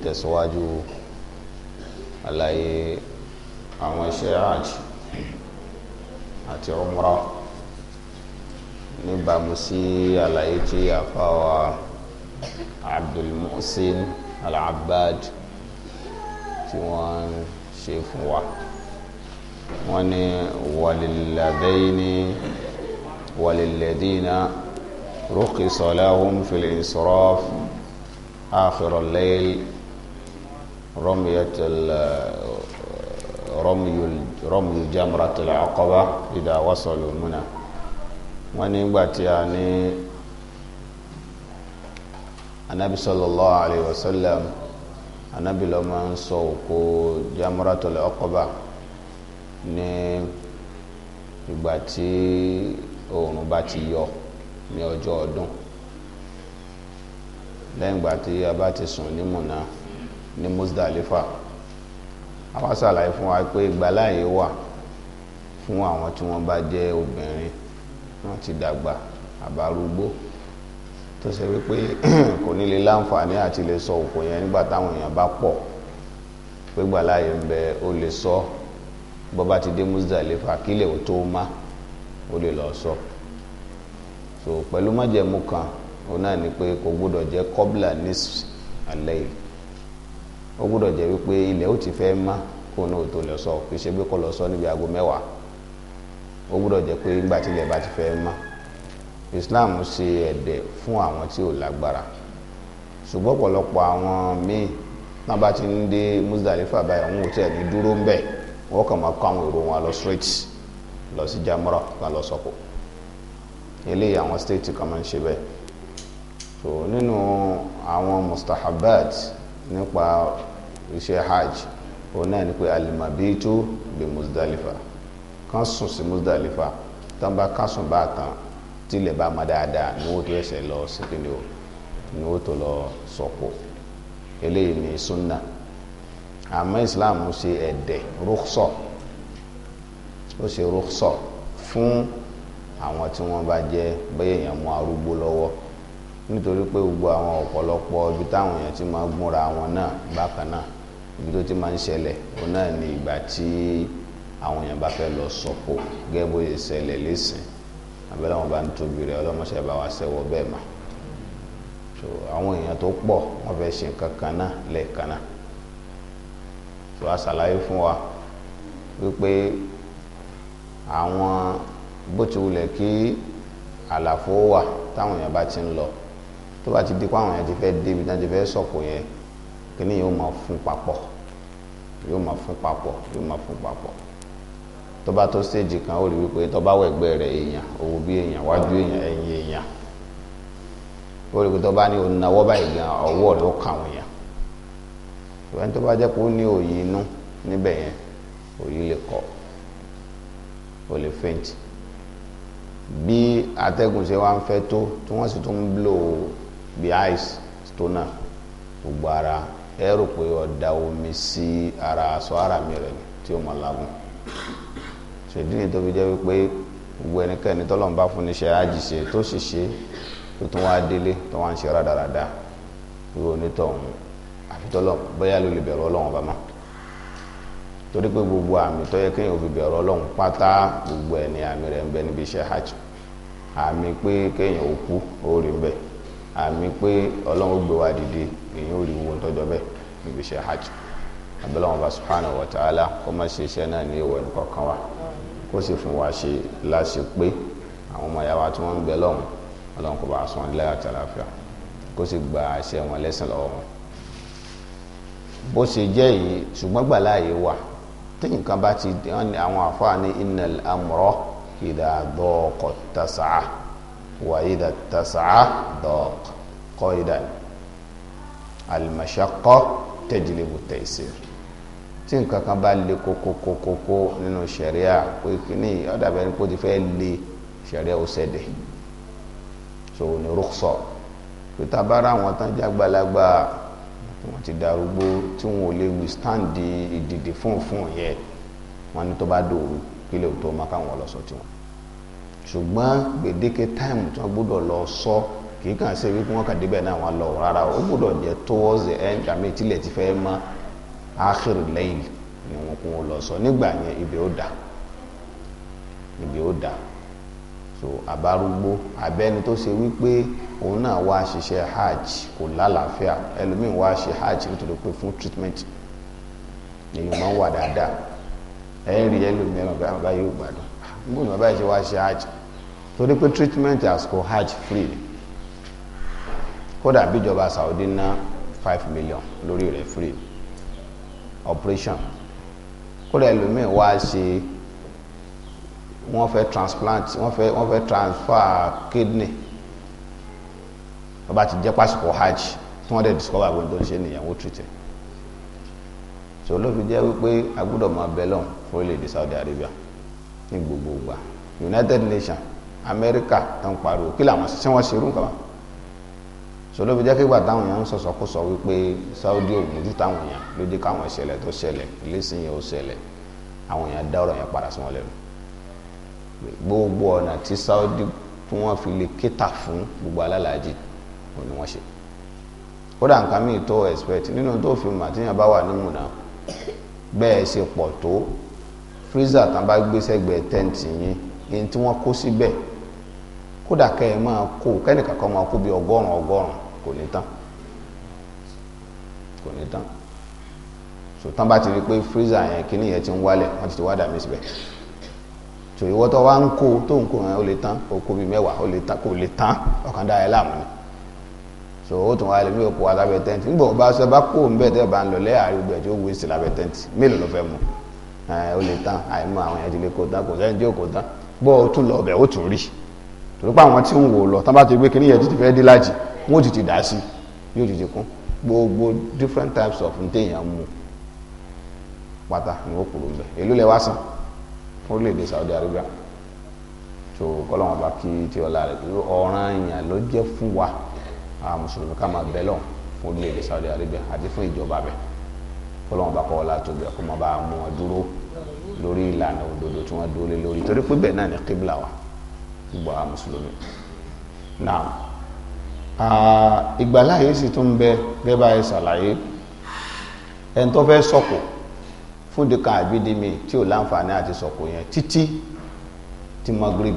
Ìtẹ̀síwájú àlàyé àwọn iṣẹ́ hajj àti umrah níbàámu sí àlàyé tí àfáwà Abdul Muhsin Al-Abbad tí wọ́n ń ṣe fún wa. Wọ́n ní walilladhayni walilladhina rukhisa lahum fil israf akhir al-layl ramyu jamratil aqaba idha wasalu Muna. Wọ́n nígbà tí a ní anabi sallallahu alayhi wa sallam, anabi ló máa ń sọ òkò jamratul aqaba ní ìgbà tí oòrùn bá ti yọ ní ọjọ́ ọdún, lẹ́yìn ìgbà tí a bá ti sùn ní Mùnà ní Muzdalifa. A wá ṣàlàyé fún wa pé ìgbàláyé wà fún àwọn tí wọ́n bá jẹ́ obìnrin, wọ́n ti dàgbà àbárúgbó, tó ṣe wípé kò ní lè láǹfààní àti lè sọ òkò yẹn nígbà táwọn èèyàn bá pọ̀, pé gbàláyé ń bẹ, ó lè sọ bó bá ti dé Muzdalifa kílẹ̀ ò tó má, ó lè lọ sọ. So pẹ̀lú májẹ̀mú kan, òun náà ni pé kò gbúdọ̀ jẹ́ kọ́bla nisf al-layl, ó gbúdọ̀ jẹ́ wípé ilẹ̀ ó ti fẹ́ má kó náà tó lọ sọ. Kì í ṣe pé kó lọ sọ níbi aago 10, ó gbúdọ̀ jẹ́ pé nígbà tí ilẹ̀ bá ti fẹ́ má. Islam ṣe ẹ̀dẹ̀ fún àwọn tí ò lágbára, ṣùgbọ́n ọ̀pọ̀lọpọ̀ àwọn míì náà bá ti ń dé Muzdalifa báyìí, àwọn ò tiẹ̀ ní dúró ń bẹ̀, wọ́n kàn máa kó àwọn èrò wọn lọ straight lọ sí Jamra kan lọ sọ̀kò. Eléyìí àwọn state kan máa ń ṣe bẹ́ẹ̀. So nínú àwọn mustahabat nípa iṣẹ́ hajj, òun náà ni pé alimabitu bi Muzdalifa, kan sùn sí Muzdalifa, tán bá kásùn bá tán tílẹ̀ bá ma dáadáa ní wọ́n tó ẹsẹ̀ lọ sí kíni o, ní wọ́n tó lọ sọ̀kò. Eléyìí ni sunna. Àmọ́ Islam ṣe ẹ̀dẹ̀ rúkṣọ̀, ó ṣe rúkṣọ̀ fún àwọn tí wọ́n bá jẹ́ bẹ́ẹ̀ èèyàn mú arúgbó lọ́wọ́, nítorí pé gbogbo àwọn ọ̀pọ̀lọpọ̀ ibi táwọn èèyàn ti máa gúnra wọn náà bákan náà, ibi tó ti máa ń ṣẹlẹ̀ òun náà ni ìgbà tí àwọn èèyàn bá fẹ́ lọ sọ̀kò, gẹ́gẹ́ bó ṣe ṣẹlẹ̀ lẹ́sìn. Abẹ́lẹ́ wọn bá ń tóbi rẹ̀, ọlọ́mọṣẹ́ bá wa ṣẹ́wọ́ bẹ́ẹ̀ mà. So àwọn èèyàn tó pọ̀ wọ́n fẹ́ ṣe nǹkan kan náà lẹ́ẹ̀kan náà. So a ṣàlàyé fún wa wípé àwọn bó ti wulẹ̀ kí àlàfo wà táwọn èèyàn bá ti ń lọ, tó bá ti di pé àwọn èèyàn ti fẹ́ débi tí wọ́n ti fẹ́ sọ̀kò yẹn, kíní yóò máa fún papọ̀, yóò máa fún papọ̀, yóò máa fún papọ̀. Tó bá tó stage kan, ó rí wípé tó bá wẹ̀gbẹ́ rẹ̀ èèyàn, owó bí èèyàn, wájú èèyàn, ẹ̀yìn èèyàn, ó rí pé tó bá ní onáwó báyìí gan, ọwọ́ rẹ̀ ó kà àwọn èèyàn. Ìwé tó bá jẹ́ pé ó ní òyì inú níbẹ̀ yẹn, òyì lè kọ́, ó lè faint. Bí atẹ́gùn ṣe wá ń fẹ́ tó, tí wọ́n sì tún ń blow bí ice tó náà, gbogbo ara ẹ rò pé ó da omi sí ara aṣọ ara mi rẹ̀ ni tí ó mọ̀ lágùn. Ṣèdí ni tó fi jẹ́ wípé gbogbo ẹnikẹ́ni tọ́lọ́run bá fún níṣẹ́ hajj ṣe tó sì ṣe tó tún wá délé tó wá ń ṣe rádaràda, irú onítọ̀hún àfi tọ́lọ́ bóyá ló lè bẹ̀rù Ọlọ́run ọba mọ́. Torí pé gbogbo àmì tó yẹ kéèyàn fi bẹ̀rù Ọlọ́run pátá, gbogbo ẹ̀ ní àmì rẹ̀ ń bẹ níbi iṣẹ́ hajj. Àmì pé kéèyàn ó kú ó rí ń bẹ, àmì pé Ọlọ́run ó gbé wa dìde, èèyàn ó rí wo tọ́jọ́ bẹ́ẹ̀ níbi iṣẹ́ hajj. Abẹ́lẹ́ wọn bá subhanahu wa ta'ala kó má ṣe iṣẹ́ náà ní ìwọ̀ ẹnìkọ̀ọ̀kan wa, kó sì fún wa ṣe láṣẹ pé àwọn ọmọ ìyá wa tí wọ́n ń bẹ lọ́hùn, Ọlọ́run kó bá a sún wọn láyọ̀ àti àlàáfíà, kó sì gba àṣẹ wọn lẹ́sìn lọ́wọ́ wọn. Bó ṣe jẹ́ yìí, ṣùgbọ́n gbàláyé wà tí nǹkan bá ti àwọn àfáà ní innal amra idha daqa tasa'a wa idha tasa'a daqa qaidan al-mashaqqa tajlibu at-taysir. Tí nǹkan kan bá le kókókókókó nínú ṣẹ̀ríà, pé kíní ọ̀dàbẹ̀ ni kó ti fẹ́ le, ṣẹ̀ríà ó ṣẹ̀dẹ̀. So ní rúkṣọ̀ pé tá a bá rà wọn tán jágbàlagbà, wọ́n ti darúgbó tí wọn ò lè withstand ìdìdì fún yẹn, wọ́n ní tó bá dòru kí lè tó má káwọn lọ sọ tiwọn. Ṣùgbọ́n gbèdéke táìmù tí wọ́n gbọ́dọ̀ lọ sọ Kì í kàn ṣe wípé wọ́n kàn débẹ̀ náà wọ́n lọ rárá, ó gbọ́dọ̀ jẹ́ towards the end, àmì ìtìlẹ̀ ti fẹ́ mọ́ akhir layl ni wọn kún un lọ sọ. Nígbà yẹn ibi ó dà, ibi ó dà. So àbárúgbó abẹ́ni tó ṣe wípé òun náà wá ṣiṣẹ́ hajj kò lálàáfíà, ẹlòmíín wá ṣe hajj nítorí pé fún treatment èyí máa ń wà dáadáa. Ẹ rí ẹlòmíín ẹ̀rọ bá yóò gbádùn nígbà tí bàbá yìí ṣe wá ṣe hajj, torí pé treatment àsìkò hajj free ni. Kódà bíjọba Saudi ná 5 million lórí rẹ̀ free operation. Kódà ẹlòmíín wá ṣe, wọ́n fẹ́ transplant, wọ́n fẹ́ transfer kidney, wọ́n bá ti jẹ́ pásìkò hajj tí wọ́n dẹ̀ discover àwọn tó ń ṣe nìyẹn, wọ́n treat ẹ̀. So ló fi jẹ́ wípé a gbọ́dọ̀ máa bẹ lọ́hùn fún orílẹ̀-èdè Saudi Arabia ní gbogbo ìgbà. United Nations, America tó ń pariwo kí làwọn ṣe, wọ́n ṣe irú nǹkan wọn. So ló fi jẹ́ kígbà táwọn èèyàn ń sọ̀sọ̀ kó sọ wípé Saudi ò mójú táwọn èèyàn ló dé káwọn ìṣẹ̀lẹ̀ tó ṣẹlẹ̀ lẹ́sìn yẹn ó ṣẹlẹ̀, àwọn èèyàn dá ọ̀rọ̀ yẹn padà sí wọn lẹ́nu. Gbogbo ọ̀nà tí Saudi tí wọ́n fi lè kéta fún gbogbo alálàájì òun ni wọ́n ṣe. Kódà nǹkan míì tó expect nínú tó fi mà tíyàn bá wà ní Mùnà bẹ́ẹ̀ ṣe pọ̀ tó, freezer tán bá gbé sẹ́gbẹ̀ẹ́ tẹ́ǹtì yín ní tí wọ́n kó síbẹ̀, kódà kẹ́ ẹ máa kó kẹ́nìkan kan máa kó bí 100 kò ní tán, kò ní tán. So tán bá ti rí pé freezer yẹn kíní yẹn ti ń wálẹ̀, wọ́n ti wá dà mí síbẹ̀. So ìwọ tó wá ń kó tó ń kó yẹn ó lè tán, ó kó bí 10 ó lè tán, kò lè tán, ọ̀kan dá ẹ láàmú ni. So ó tún wá lè mí òkú wa lábẹ́ tẹ́ǹtì. Nígbà wo bá sọ bá kó ń bẹ̀ tẹ́ bá ń lọ lẹ́yà àrígbẹ̀ tí ó wé sí lábẹ́ tẹ́ǹtì, mélòó ló fẹ́ mu? Ó lè tán, àìmọ̀ àwọn èèyàn ti lè kó tán, kò sẹ́ni tí ó kó tán. Bọ́ ó tún lọ ọbẹ̀ ó tún rí. Torí pé àwọn tí ń wò lọ tán bá ti gbé kíní yẹn títí fẹ́ dé lájì, wọ́n ó ti ti dà sí, yóò ti ti kún. Gbogbo different types of ntẹ̀yàn mu pátá ni ó kúrò ń bẹ̀. Èló lẹ wá san fún orílẹ̀-èdè Saudi Arabia? So kọ́lọ́wọ́n bá kí tí ọlá rẹ̀ ọ̀ràn èèyàn ló jẹ́ fún wa àwọn mùsùlùmí ká máa bẹ lọ́hùn fún orílẹ̀-èdè Saudi Arabia àti fún ìjọba bẹ̀. Kọ́lọ́wọ́n bá kọ́ ọlá tóbi kó máa bá mú wọn dúró lórí ìlànà òdodo tí wọ́n dúró lé lórí, torí pé bẹ́ẹ̀ náà ni kíbla wa gbogbo àwọn mùsùlùmí. Náà ìgbàláyé sì tún bẹ gẹ́gẹ́ bá ẹ ṣàlàyé, ẹni tó fẹ́ sọ̀kò fún dìkan àbídìmí tí ò láǹfààní àti sọ̀kò yẹn títí tí magrib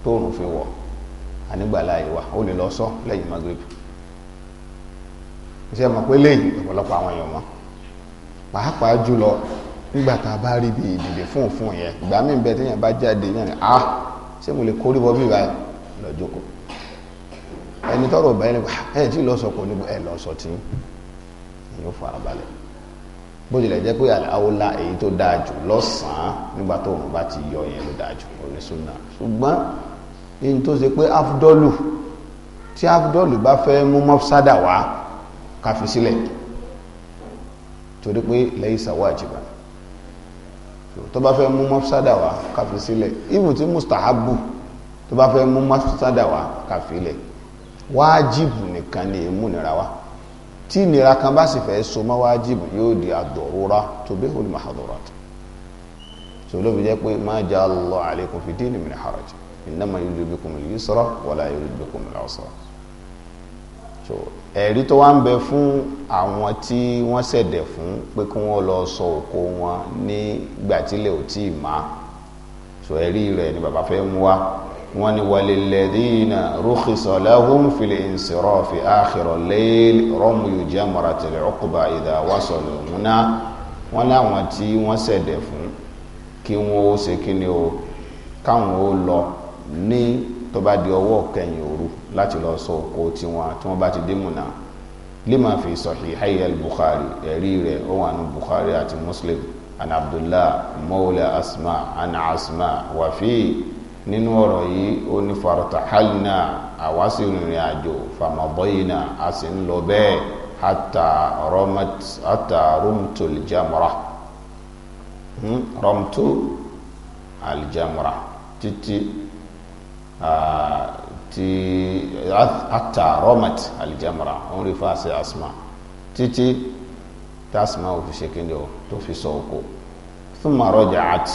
tóòrùn fi wọ̀, ànígbàláyé wa ó lè lọ sọ lẹ́yìn magrib. Iṣẹ́ mọ̀ pé lẹ́yìn ọ̀pọ̀lọpọ̀ àwọn èèyàn mọ́, pàápàá jùlọ nígbà tá a bá rí bí ìdìde fún yẹn, ìgbà míì bẹ téèyàn bá jáde yẹn ni ah ṣé mo lè kórí bọ bí báyìí lọ jókòó. Ẹni tọrọ bá ẹni ẹ tí lọ sọ kò ní ẹ lọ sọ tí èyí ó fara balẹ̀. Bó tilẹ̀ jẹ́ pé àwòlá èyí tó dáa jù lọ́sàn-án nígbà tó òun bá ti yọ yẹn ló dáa jù onísùnà. Ṣùgbọ́n ní tó ṣe pé afdọ́lù, tí afdọ́lù bá fẹ́ mú mọ́sádà wá ká fi sílẹ̀, torí pé laysa wajiban, tó bá fẹ́ mú mọ́sádà wá ká fi sílẹ̀. Ibù tí mustahabu tó bá fẹ́ mú mọ́sádà wá ká fi lẹ̀. Wájìbù nìkan ni èmú nira wá. Tí ìnira kan bá sì fẹ́ so mọ́ wájìbù yóò di ad-darura tubihul mahdurat. So ló fi jẹ́ pé ma ja'ala Allahu alaykum fi dini min haraj innama yuridu bikumul yusra wala yuridu bikumul usra. So ẹ̀rí tó wá ń bẹ fún àwọn tí wọ́n ṣẹ̀dẹ̀ fún pé kí wọ́n lọ sọ òkò wọn nígbà tílẹ̀ ò tí ì má. So ẹ̀rí rẹ̀ ni bàbá fẹ́ mú wá. Wọ́n ní walilladhina rukhisa lahum fil insirafi akhira al-layl ramyu jamratil uqba idha wasalu Muna. Wọ́n láwọn tí wọ́n ṣẹ̀dẹ̀ fún kí wọ́n ó ṣe kí ni o, káwọn ó lọ ní tó bá di ọwọ́ kẹyìn òru láti lọ sọ òkò tiwọn tí wọ́n bá ti dé Muna. Lima fi sahihay al-Bukhari, ẹ̀rí rẹ̀ ó wà ní Bukhari àti Muslim, an Abdullah mawla Asma an Asma wà fi nínú ọ̀rọ̀ yìí ó ní fartahalna, àwa sì rìnrìn àjò, famadayna, a sì ń lọ bẹ́ẹ̀ hatta rumtu al-jamra, rumtu al-jamra títí tí hatta romat al-jamra, òun rí fáṣẹ Asma títí tí Asma ò fi ṣe kí ni o tó fi sọ òkò. Thumma raja'at,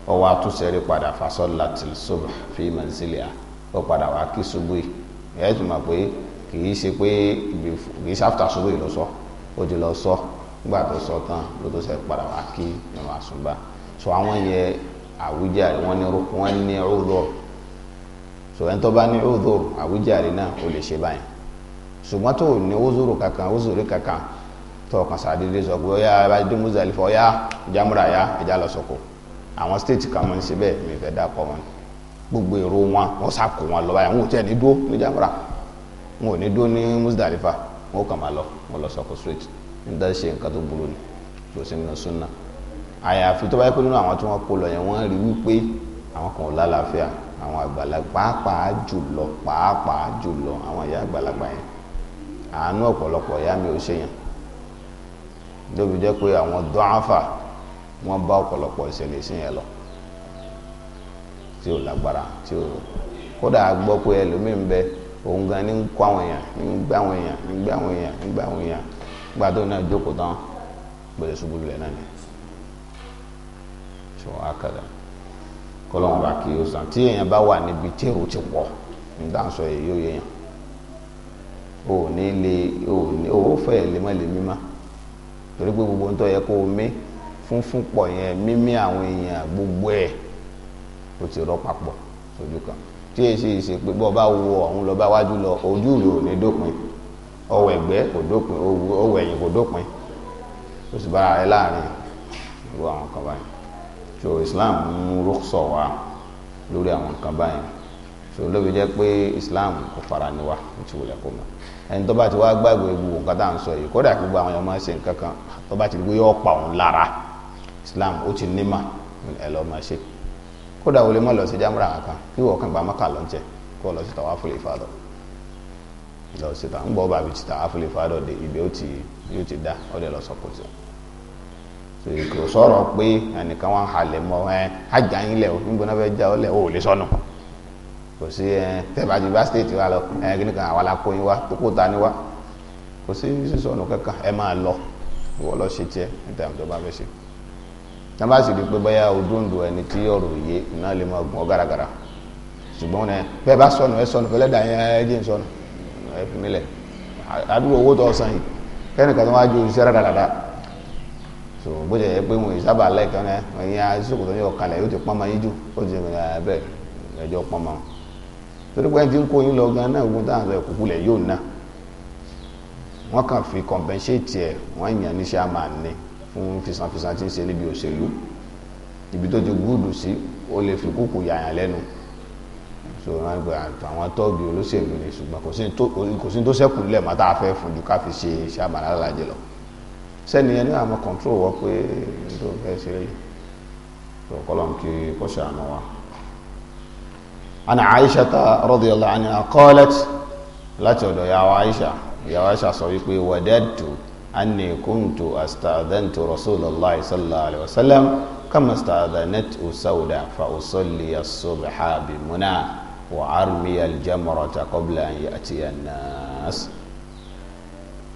ó wá tún ṣẹ́rí padà, fasallatil subh fi manziliha, ó padà wá kí ṣubú Ẹ̀ tún mọ̀ pé kì í ṣe pé kì í ṣe after ṣubú yìí lọ sọ, ó ti lọ sọ. Nígbà tó sọ tán ló tó ṣe padà wá kí ìrun àsùnbà. So àwọn yẹn àwíjàre wọ́n ní, wọ́n ní udhur. So ẹni tó bá ní udhur, àwíjàre náà ó lè ṣe báyìí. Ṣùgbọ́n tó ní uzuru kankan, uzuri kankan, tó kàn sàdédé sọ pé ọyá bá dé Muzdalifa, ọyá jámúra ya ẹja lọ sọkò. Àwọn stéètì kan máa ń ṣe bẹ́ẹ̀, mi fẹ́ dá kọ́ wọn. Gbogbo èrò wọn, wọ́n sàkó wọn lọ báyìí, wọn ò tẹ̀ ní dúró ní jámúra, wọn ò ní dúró ní Muzdalifa, wọn ò kàn máa lọ, wọn lọ sọkò straight. Níta ṣe nǹkan tó burú ni, kò sí nínú súnà. Àyàfi tó bá yẹ pé nínú àwọn tí wọ́n kó lọ yẹn, wọ́n rí wípé àwọn kan ò lálàáfíà, àwọn àgbàlagbà pàápàá jùlọ, pàápàá jùlọ àwọn ìyá àgbàlagbà yẹn. Àánú ọ̀pọ̀lọpọ̀ ìyá mi ò ṣe yẹn, lóbi jẹ́ pé àwọn dọ́àfà wọ́n bá ọ̀pọ̀lọpọ̀ ìṣẹ̀lẹ̀ sí yẹn lọ, tí ò lágbára, tí ò kódà gbọ́ pé ẹlòmíín bẹ òun gan ní ń kó àwọn èèyàn, ní ń gbé àwọn èèyàn, ní ń gbé àwọn èèyàn, ní ń gbé àwọn èèyàn. Gbà tó náà jókòó tán, gbọ́dọ̀ ṣubú lulẹ̀ náà ni. Ṣọ akadà kọlọ́wọ́n bá kí o sàn. Tí èèyàn bá wà níbi tí èrò ti pọ̀, nígbà ń sọ èyí yóò yéèyàn, o ní lè, o ní o fẹ́ lè má lè mímá, torí pé gbogbo ń tọ́ yẹ kó o mí fúnfún pọ̀ yẹn, mímí àwọn èèyàn gbogbo ẹ̀ o ti rọ papọ̀ sójú kan. Tí èyí sì ṣe pé bọ́ bá wo ọ̀hún lọ bá wájú lọ, ojú rẹ̀ ò ní dópin, ọwọ́ ẹ̀gbẹ́ kò dópin, ọwọ́ ẹ̀yìn kò dópin, ó sì bára rẹ̀ láàrin gbogbo àwọn kan báyìí. So Islam mú rúkṣọ wá lórí àwọn nǹkan báyìí. So ló fi jẹ́ pé Islam kò fara ní wa ní ti wulẹ̀ kó mọ̀. Ẹni tó bá ti wá gbàgbé gbogbo nǹkan tá à ń sọ yìí, kódà gbogbo àwọn èèyàn máa ń ṣe nǹkan kan tó bá ti rí pé yóò pa òun lára, Islam ó ti ní mà, ẹ lọ́ọ́ máa ṣe. Kódà o lè má lọ sí jámúra kankan, kí wọ́n kàn gba Mákà lọ ń tẹ, kó lọ sí tawaful ifada, lọ sí ta ń bọ̀ bàbí ti tawaful ifada dé ibi ó ti yóò ti dá ó dẹ̀ lọ sọ kò sí. Kò sọ̀rọ̀ pé ẹnìkan wà ń halẹ̀ mọ́ ẹ ajá yín lẹ̀ o, níbo náà fẹ́ já ọ lẹ̀ o ò lè sọnù. Kò sí ẹ tẹ́bà ti bá stéètì wa lọ ẹ kí nìkan àwa la kó yín wá tó kó ta ni wá. Kò sí sísọnù kankan, ẹ máa lọ, ìwọ lọ ṣe tiẹ̀ níta tó bá fẹ́ ṣe. Tá bá sì rí i pé bóyá odóńdó ẹni tí ọ̀rọ̀ òye náà lè máa gùn ọ́ gàràgàrà, ṣùgbọ́n ẹ bẹ́ẹ̀ bá sọnù ẹ sọnù fẹlẹ́ dà yẹn, ẹ jẹ́ ń sọnù, ẹ fi mí lẹ̀, àdúgbò owó tó san yìí kẹ́nìkan tó wá ju iṣẹ́ rádaràda. So bó ṣe yẹ pé wọn ìsábà lẹ́ẹ̀kan náà, ẹ̀yin asókòtò yóò kalẹ̀ yóò ti pọ́n ma yín jù, ó ti ẹ bẹ́ẹ̀ ẹjọ́ pọ́n ma torí pé ẹni tí ń kó yín lọ gan náà, ogun táwọn sọ ìkúkú lẹ̀ yóò ná, wọ́n kàn fi compensate ẹ̀, wọ́n yàn ní sàmà ní fún fisanfisan tí ń ṣe níbi òṣèlú, ibi tó ti gúdù sí ó lè fi kúkú yàyàn lẹ́nu. So wọ́n gba àwọn tọ́ọ̀gì olóṣèlú ni, ṣùgbọ́n kò sí tó ṣẹ́kù lẹ̀ mọ́ tá a fẹ́ fún ju ká fi ṣe sàmà lálàjẹ lọ. Sẹ́ni ẹni àwọn control wọ́n pé tó fẹ́ ṣe rí tó kọ́lọ̀ kí kó ṣàánú wa. Ana Aisha ta radiyallahu anha qalat, láti ọ̀dọ̀ yàwó Aisha, yàwó Aisha sọ wípé wadadtu anni kuntu asta'dhantu Rasulullahi sallallahu alaihi wasallam kama sta'dhanat Sauda fa usalli as-subha bi Muna wa armi al-jamrata qabla an ya'tiya an-nas.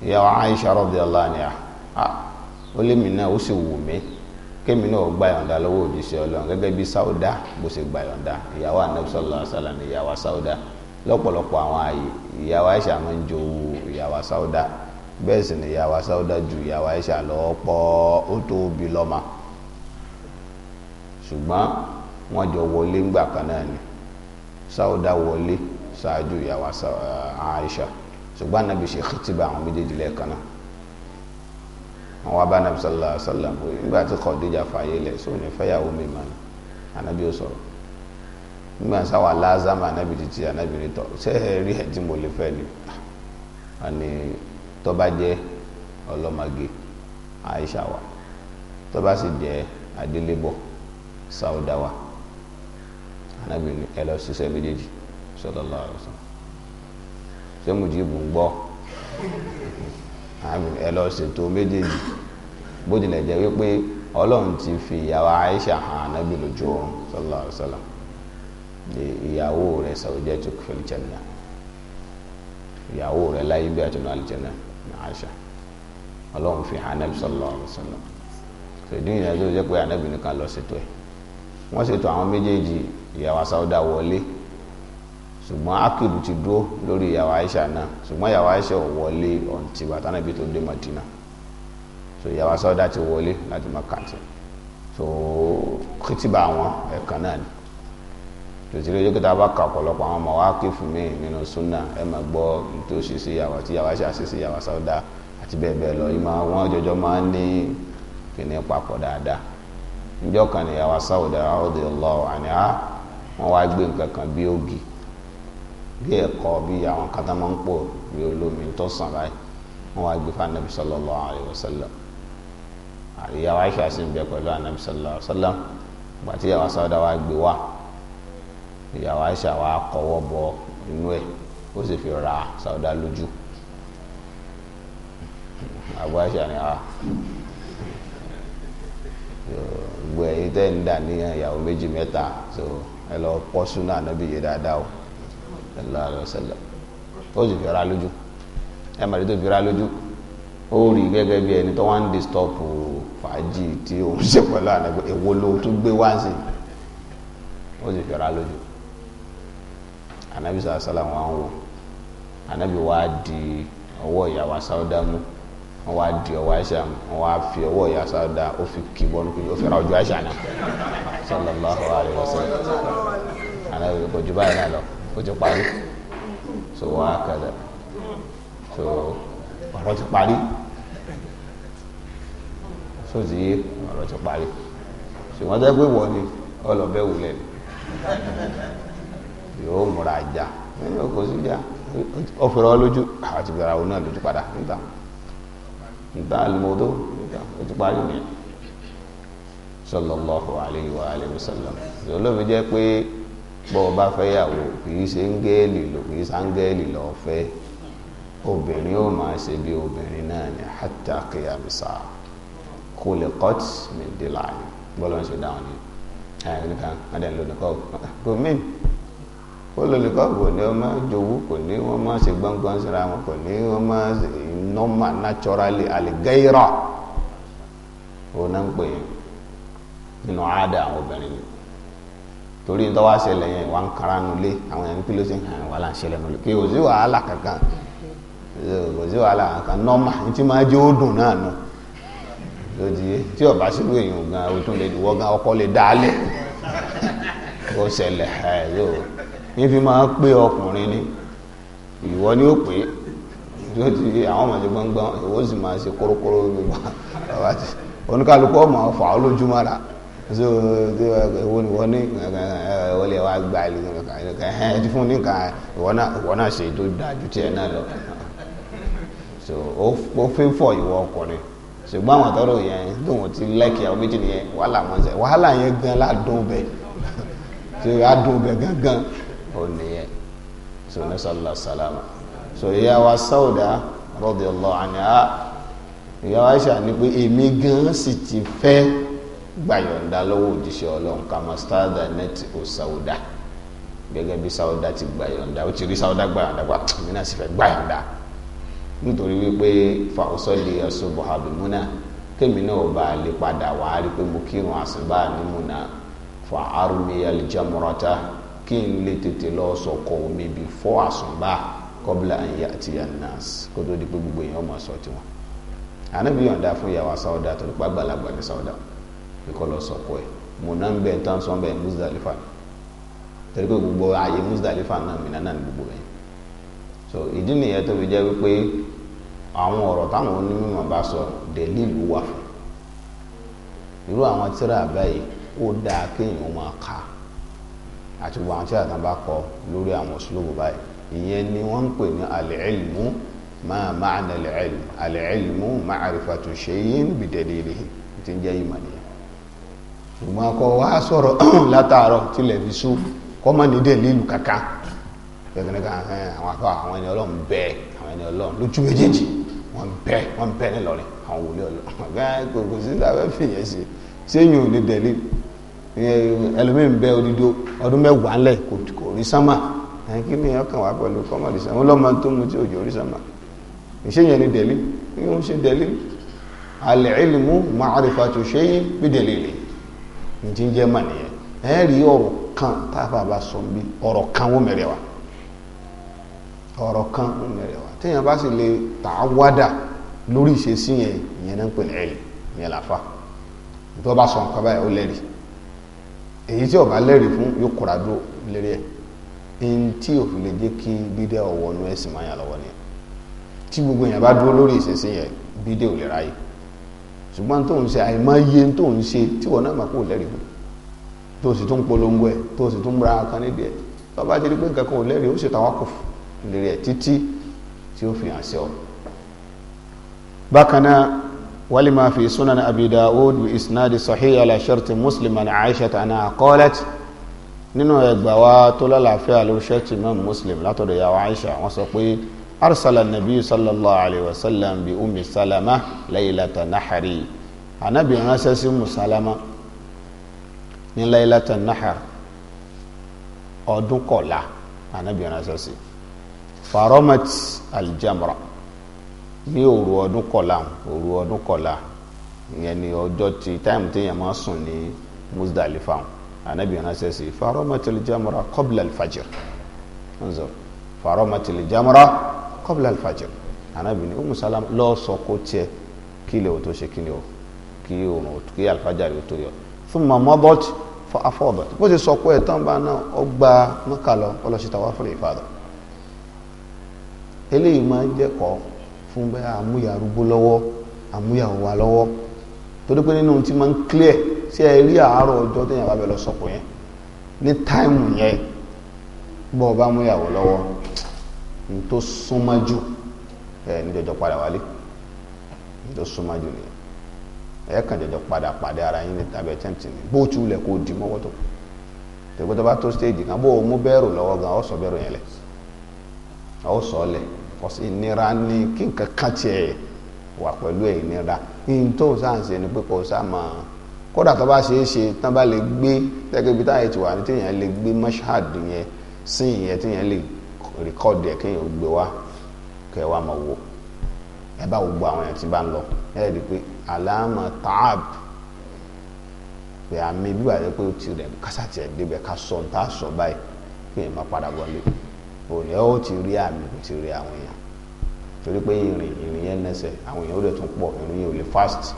Yàwó Aisha radiyallahu anha, ó lé mi náà, ó sì wù mí kémi náà gba yọ̀ǹda lọ́wọ́ òjíṣẹ́ Ọlọ́run gẹ́gẹ́ bí Sáúdà bó ṣe gba yọ̀ǹda. Ìyàwó Ànábì sallallahu alaihi wasallam ìyàwó Sáúdà lọ́pọ̀lọpọ̀ àwọn ààyè ìyàwó Aisha máa ń jowú ìyàwó Sáúdà, bẹ́ẹ̀ sì ni ìyàwó Sáúdà ju ìyàwó Aisha lọ́pọ̀, ó tó bí lọ́mọ, ṣùgbọ́n wọ́n jọ wọlé ńgbà kan náà ni. Sáúdà wọlé ṣáájú ìyàwó Aisha, ṣùgbọ́n Ànábì ṣe khitiba àwọn méjèèjì lẹ́ẹ̀kan náà. Àwọn wá bá Ànábì sallallahu alaihi wasallam nígbà tí Khadija fàyè lẹ̀ sóò ní fẹ́yàwó mi mọ́ ni, Ànábì ó sọ̀rọ̀ nígbà sáwà lázàmà Ànábì títí Ànábì ní tọ́ ṣé ẹ rí ẹ̀ tí mo lè fẹ́ ni? Wọ́n ní tó bá jẹ́ ọlọ́mọge Aisha wa, tó bá sì jẹ́ adélébọ̀ Sauda wa. Ànábì ní ẹ lọ ṣiṣẹ́ méjèèjì sallallahu alaihi wasallam. Ṣé Mujibu ń gbọ́? Ẹ lọ ṣètò méjèèjì. Bó tilẹ̀ jẹ́ wípé Ọlọ́run ti fi ìyàwó Aisha hàn Ànábì lójú oorun sallallahu alaihi wasallam, ìyàwó rẹ̀ zawjatuk fil janna, ìyàwó rẹ̀ láyé bí àtúnú àlùjánnà ní Aisha, Ọlọ́run fi hàn Ànábì sallallahu alaihi wasallam. Ṣèdí ìyẹn tó jẹ́ pé Ànábì nìkan lọ ṣètò ẹ̀. Wọ́n ṣètò àwọn méjèèjì, ìyàwó Sauda wọlé Ṣùgbọ́n akidu ti dúró lórí ìyàwó Aisha náà, ṣùgbọ́n ìyàwó Aisha ò wọlé ọ̀ǹtí bàtà náà bí tó dé Madina. So ìyàwó Sauda ti wọlé láti Mákà tí. So kìtìbà wọn ẹ̀kan náà ni. Tòtí lójú kí tá a bá ka ọ̀pọ̀lọpọ̀ àwọn ọmọ wa ké fún mi nínú súnà, ẹ máa gbọ́ tó ṣe sí ìyàwó àti ìyàwó Aisha ṣe sí ìyàwó Sauda àti bẹ́ẹ̀ bẹ́ẹ̀ lọ. Ìmọ̀ wọn jọjọ máa ń ní kíní papọ̀ dáadáa. Níjọ́ kan ní ìyàwó Sauda radiyallahu anha, wọ́n wá gbé nǹkan kan bí ògì, bí ẹ̀kọ́, bí àwọn kan tá máa ń pò bí olómi tó sàn báyìí. Wọ́n wá gbé fún Anabi sallallahu alayhi wa sallam. Ìyàwó Aisha sì ń bẹ pẹ̀lú Anabi sallallahu alayhi wa sallam. Ìgbà tí ìyàwó Sauda wá gbé wá, ìyàwó Aisha wá kọwọ́ bọ inú ẹ̀, ó sì fi ra Sauda lójú. Abu Aisha ni a gbogbo ẹ̀yin tẹ́ ń dà ní ìyàwó méjì mẹ́ta, so ẹ lọ pọ́ súnà Ànábì yé dáadáa o, sallallahu alaihi wasallam. Ó sì fi ra lójú. Ẹ màdí tó fi ra lójú, ó rí gẹ́gẹ́ bí ẹni tó wá ń disturb fàájì tí òun ṣe pẹ̀lú Ànábì, èwo ló tún gbé wá sí, ó sì fi ra lójú. Ànábì sallallahu alaihi wasallam wá ń wò. Ànábì wá di ọwọ́ ìyàwó Sauda mú, wọ́n wá di ọwọ́ Aisha mú, wọ́n wá fi ọwọ́ ìyá Sauda, ó fi kì bọ́nú kí ó fi ra ojú Aisha náà, sallallahu alaihi wasallam. Ànábì kò ju báyìí náà lọ, ó ti parí. So wá kẹlẹ, so ọ̀rọ̀ ti parí. So ti yé, ọ̀rọ̀ ti parí. Ṣùgbọ́n tẹ́ pé wọ́n ni ọlọ́bẹ̀ wulẹ̀ yóò múra ajá nínú kò sí jà, ó fẹ́ràn lójú àti fẹ́ràn òun náà lójú padà níta níta alimọ́tò níta ó ti parí nìyẹn, sallallahu alayhi wa alihi wa sallam. Olómi jẹ́ pé bọ́ ọ bá fẹ́ yàwó, kì í ṣe ńgẹ́ẹ̀lì lò, kì í ṣe áńgẹ́lì lọ fẹ́. Obìnrin ó máa ṣe bí obìnrin náà ni hatta qiyamisa khuliqat min dilai. Bọ́lá ń ṣe dáhùn ni ẹ̀ nìkan adé ń lò nìkan kò mí ó lò nìkan, kò ní wọ́n máa jowú, kò ní wọ́n máa ṣe gbọ́ngbọ́n síra wọn, kò ní wọ́n máa ṣe normal naturally al-ghayra. Òun náà ń pè é nínú àádá àwọn obìnrin ni. Torí ní tọ́wọ́ ṣẹlẹ̀ yẹn wà ń kara nulẹ̀, àwọn yẹn kí ló ṣe ń hàn wàhálà ń ṣẹlẹ̀ nulẹ̀, kí kò sí wàhálà kankan, kò sí wàhálà kankan, nọ́mà ní tí máa jẹ́ ó dùn náà nù lódì tí ọba sílùú èèyàn gan o tún lè wọ́ gan ọkọ lè dálẹ̀ ó ṣẹlẹ̀ ẹ̀ yóò ní fi máa pé ọkùnrin ni ìwọ ni ó pé lódì àwọn ọmọ ṣe gbọ́ngbọ́n, ìwọ sì máa ṣe kórókóró gbogbo oníkálukú ọmọ fà ó lójúmọ́ra. So ìwọ ni wọ́n ní ìwọ lè wá gba ìlú ẹ ti fún ní nǹkan, ìwọ náà ṣe tó dáa ju tiẹ̀ náà lọ. So ó fẹ́ fọ ìwọ ọkùnrin, ṣùgbọ́n àwọn tọrọ yẹn tóun ti lẹ́kì àwọn méjì nìyẹn, wàhálà wọn ṣe wàhálà yẹn gan ládùn bẹ, ṣe adùn bẹ gángan ó nìyẹn. So nasallahu salama. So ìyá wa Sauda radiyallahu anha, ìyá wa Aisha ní pé èmi gan sì ti fẹ́ gbàyọ̀ǹda lọ́wọ́ òjíṣẹ́ Ọlọ́run kàmásítádà nẹ́tì ó Sauda, gẹ́gẹ́ bí Sauda ti gbàyọ̀ǹda, ó ti rí Sauda gbàyọ̀ǹda pa, èmi náà sì fẹ́ gbàyọ̀ǹda nítorí wípé fàwọ́sọ́lì ọ̀ṣọ́bọ̀ àbí múnà, kémi náà bá a lè padà wá rí pé mo kírun àsùbá ní múnà, fa armi al-jamrata, kí n lè tètè lọ sọ̀kọ̀ omi bí fọ́ àsùbá qabla an ya'tiya an-nas, kó tó di pé gbogbo èèyàn máa sọ tiwọn. Ànábì yọ̀ǹda fún ìyàwó Sauda torí pé àgbàlagbà ní Sauda kó lọ sọ̀kọ̀ ẹ̀. Múnà ń bẹ̀ tán sọ́n bẹ̀ Muzdalifa, torí pé gbogbo ààyè Muzdalifa náà Mínà náà ní gbogbo yẹn. So ìdí nìyẹn tó fi jẹ́ wípé àwọn ọ̀rọ̀ táwọn onímọ̀ bá sọ dẹ̀lílù wà fún irú àwọn tírà báyìí, ó dáa kéèyàn máa kà àti gbogbo àwọn tírà tán bá kọ lórí àwọn òṣùlùbù báyìí. Ìyẹn ni wọ́n ń pè ní al-ilmu, ma ma'na al-ilm, al-ilmu ma'rifatu shay'in bidalilihi, tí ń jẹ́ ìmọ̀ nìyẹn. Ṣùgbọ́n akọ wa sọ̀rọ̀ látàárọ̀ tilẹ̀ fi sú, kọ́ mọ́ ní dẹ̀lílù kankan. Gẹ́gẹ́ kan àwọn akọ àwọn ẹni Ọlọ́run bẹ́ẹ̀, àwọn ẹni Ọlọ́run lójú méjèèjì wọ́n bẹ́ẹ̀ nílọrin àwọn wòlíì Ọlọ́run kò sí lábẹ́ fìyẹn ṣe sẹ́yìn ò ní dẹ̀lí. Ẹlòmíín bẹ odidi ọdún mẹ́wàá ńlẹ̀ kò rí sánmà, kí ni ọkàn wà pẹ̀lú kọ́mọ̀dé sánmà, ọlọ́mọ tó mu tí òjò rí sánmà, ìṣèyẹn ní dẹ̀lí, ìyẹn ń ṣe dẹ̀lí. Al-ilmu ma'rifatu shay'in bidalili, ní ti ń jẹ́ mà nìyẹn. Ẹ rí ọ̀rọ̀ kan táfà bá sọ bí ọ̀rọ̀ kan wọ́n mẹ́rẹ̀ wa. Ọ̀rọ̀ kan ń mẹ́rẹ̀ wá. Téèyàn bá sì lè tà á wádà lórí ìṣesí yẹn, ìyẹn náà ń pè ní ẹ̀lì, ìyẹn làfà. Tó bá sọ nǹkan báyìí, ó lẹ́rìí. Èyí tí ó bá lẹ́rìí fún, yóò kóra dúró lérí ẹ̀. Ẹni tí òfin lè jẹ́ kí bídẹ́ ọ̀wọ́ inú ẹ̀sìn máa yàn lọ́wọ́ ni tí gbogbo èèyàn bá dúró lórí ìṣesí yẹn, bídẹ́ ò lè ráyè. Ṣùgbọ́n tó ń ṣe, àìmọye tó ń ṣe tí wọ́n náà máa kó lẹ́rìí fún, tó sì tún polongo ẹ̀, tó sì tún múra kan nídìí ẹ̀, tó bá ti rí pé nǹkan kan ò lẹ́rìí, ó ṣe tawakuf lérí ẹ̀ títí tí ó fi hàn sí ọ. Bákan náà, walima fi sunan Abi Dawud bi isnadi sahih ala sharti Muslim an Aisha anha qalat. Nínú ẹgbà wa tó lálàáfíà lórí sharti Imam Muslim látọ̀dọ̀ ìyàwó Aisha, wọ́n sọ pé arsala nabi sallallahu alayhi wa sallam bi Ummi Salama laylata nahari. Anabi ránṣẹ́ sí Ummu Salama ní laylata nahar, ọdún kọ̀la anabi ránṣẹ́ sí. Faromat aljamra, ní òru ọdún kọ̀la, òru ọdún kọ̀la ìyẹn ni ọjọ́ tí táìmù téèyàn máa sùn ní Muzdalifa, anabi ránṣẹ́ sí. Faromat aljamra qabla alfajr, nzọ faromat aljamra qabla alfajr. Anabi ní Ummu Salama lọ sọ kó tiẹ̀ kí lè o tó ṣe kí ni o, kí òrùn, kí alfajr o tó yọ. Thumma madat fa afadat. Bó ti sọ pé ẹ̀ tán bá náà, ó gba Mẹ́kà lọ, ó lọ sí tawaful ifada. Eléyìí máa ń jẹ́kọ̀ọ́ fún bẹ́ẹ̀ àmúyà arúgbó lọ́wọ́, àmúyàwó wa lọ́wọ́, torí pé nínú tí máa ń clear sí ẹ rí àárọ̀ ọjọ́ téèyàn bá bẹ lọ sọ̀kò yẹn ní táìmù yẹn, bọ́ ọ bá múyàwó lọ́wọ́, ní tó súnmọ́ jù ẹ ní jọjọ padà wálé. Ní tó súnmọ́ jù nìyẹn, ẹ kàn jọjọ padà pàdé ara yín ní tàbí tẹ́ǹtì ní bó tu lẹ̀ kó di mọ́wọ́ tó tẹ̀gbẹ́ tó bá tó stéèjì kan, bó o mú bẹ́ẹ̀rù lọ́wọ́ gan, ọ sọ bẹ́ẹ̀rù yẹn lẹ̀, ọ sọ lẹ̀ kọ́sí. Ìnira ní kí nǹkan kan tiẹ̀ wà pẹ̀lú ẹ̀, ìnira ní tó ń sáà ń ṣe ni pé kò sá máa. Kódà tó bá ṣeé ṣe tán bá lè gbé gẹ́gẹ́ bí táyà ti wà ní, téèyàn lè gbé mashhad yẹn sí ìyẹn, téèyàn lè record ẹ̀, kéèyàn ó gbé wá kẹ́ ẹ wá máa wò. Ẹ bá gbogbo àwọn èèyàn tí bá ń lọ, ẹ rí i pé àlámà tààb pé àmì bí wàá pé ó ti rẹ̀ kásá tiẹ̀ débẹ̀ ká sọ ní tá a sọ báyìí, kéèyàn má padà wọlé òní. Ẹ ó ti rí àmì, kò ti rí àwọn èèyàn, torí pé ìrìn yẹn nẹsẹ̀, àwọn èèyàn ó lè tún pọ̀, ìrìn yẹn ò lè fast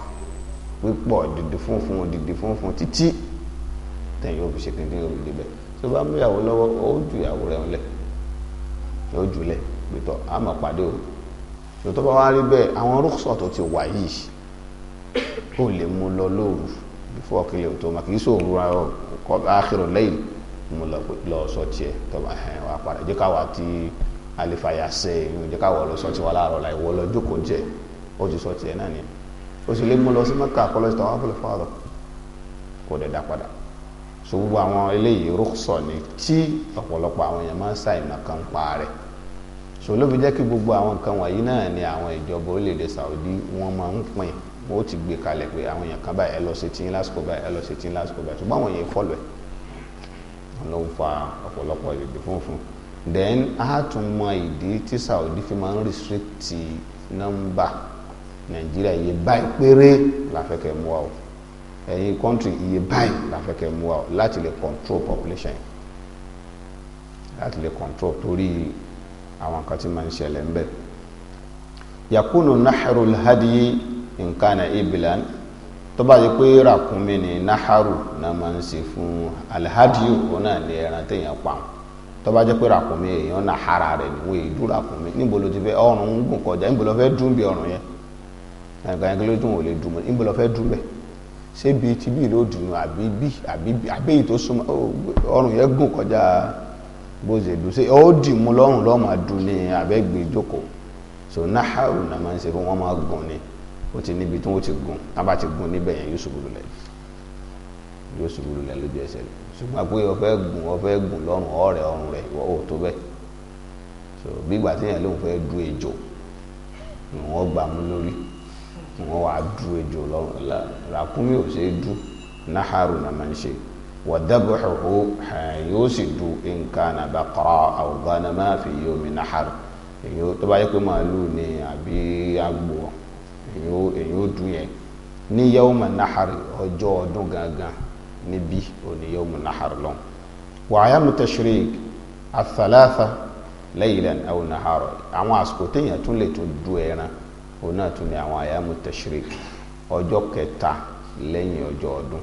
pípọ̀, dìde funfun, dìde funfun títí tẹ̀yìn ó fi ṣe kíndín, ó fi débẹ̀. Tó bá mú ìyàwó lọ́wọ́, ó ju ìyàwó rẹ̀ ńlẹ̀, ó jùlẹ̀ pẹ̀tọ̀ àmọ̀ pàdé o. Tó tó bá wá rí bẹ́ẹ̀, àwọn rúkṣọ̀ tó ti wà yìí, ó lè mú lọ lóru before kílẹ̀ tó ma kì í sòrò akhirul layl, mú lọ sọ tiẹ̀, tó bá ẹ̀ wá padà, jẹ́ káwa tí alifàyà ṣe ìyún, jẹ́ káwa lọ sọ tiwa láàárọ̀ láì wọ́ lọ jókòó jẹ́, ó ti sọ tiẹ̀ náà ni. Ó sì lè mú lọ sí Mẹ́kà kọ́ lọ sí tawaful ifada, kó dẹ̀ dá padà. So gbogbo àwọn eléyìí, rúkṣọ̀ ni tí ọ̀pọ̀lọpọ̀ àwọn èèyàn máa ń ṣàìmọ̀ kan pa rẹ̀. So ló fi jẹ́ kí gbogbo àwọn nǹkan wọ̀nyí náà ni àwọn ìjọba orílẹ̀-èdè Saudi wọ́n máa ń pín. Wọ́n ó ti gbé kalẹ̀ pé àwọn èèyàn kan báyìí, ẹ lọ ṣe tí lásìkò báyìí, ẹ lọ ṣe tí lásìkò báyìí. Ṣùgbọ́n àwọn èèyàn follow ẹ̀, wọn ló ń fa ọ̀pọ̀lọpọ̀ ìdìbò funfun. Then a tún mọ ìdí tí Saudi fi máa ń restrict nọ́mbà Nàìjíríà. Iye báyìí péré la fẹ́ kẹ́ mú wa o, ẹ̀yin country, iye báyìí la fẹ́ kẹ́ mú wa o, láti lè control population, láti lè control, torí àwọn nǹkan tí máa ń ṣẹlẹ̀ ń bẹ̀. Yakunu nahrul hadiyi in kana ibilan. Tó bá yẹ pé ràkúnmí ni, naharu náà máa ń ṣe fún alhadiyu, òun náà ní ẹran téèyàn pa. Tó bá jẹ́ pé ràkúnmí, èèyàn náà hara rẹ̀ ní wọ́n èdú ràkúnmí. Níbo ló ti fẹ́? Ọrùn ń gùn kọjá. Níbo ló fẹ́ dún bí ọrùn yẹn? Ẹnìkan yẹn kí ló dún? Ò lè dùn mọ́. Níbo ló fẹ́ dún bẹ́ẹ̀? Ṣé bíi ti bí ló dùn, àbí bí, àbí àbí èyí tó súnmọ́? Ọrùn yẹn gùn kọjá bó ṣe dùn. Ṣé ó dì mú lọ́rùn lọ́ọ́ máa dùn ní abẹ́gbẹ́ jókòó? So naharu náà máa ń ṣe fún wọn, máa gùn ni. Ó ti níbi tí wọ́n ti gùn. Tá bá ti gùn níbẹ̀ yẹn, yóò ṣubú lulẹ̀, yóò ṣubú lulẹ̀ lójú ẹsẹ̀ rẹ̀. Ṣùgbọ́n pé ó fẹ́ gùn, ó fẹ́ gùn lọ́rùn ọ̀rẹ́ ọrùn rẹ̀, ìwọ ò tó bẹ́ẹ̀. So bí ìgbà tí yẹn lóun fẹ́ du ejò, wọ́n gbà mú lórí, wọ́n wàá du ejò lọ́rùn. Ràkúnmí ò ṣe é du, naharu náà máa ń ṣe. Wàdàbọ̀xùhù, yóò sì du in kana baqara aw ghanama fi yawmi nahar. Èyí tó bá yẹ pé màálù ni àbí àgbò, èyí ó dùn yẹn ní yawma nahar, ọjọ́ ọdún gangan níbí òní yawma nahar lọ́n. Wa ayamu tashrik athalatha. Laylan aw nahara. Àwọn àsìkò téèyàn tún lè tún du ẹran, òun náà tún ní àwọn àyàmú tashrik, ọjọ́ kẹta lẹ́yìn ọjọ́ ọdún.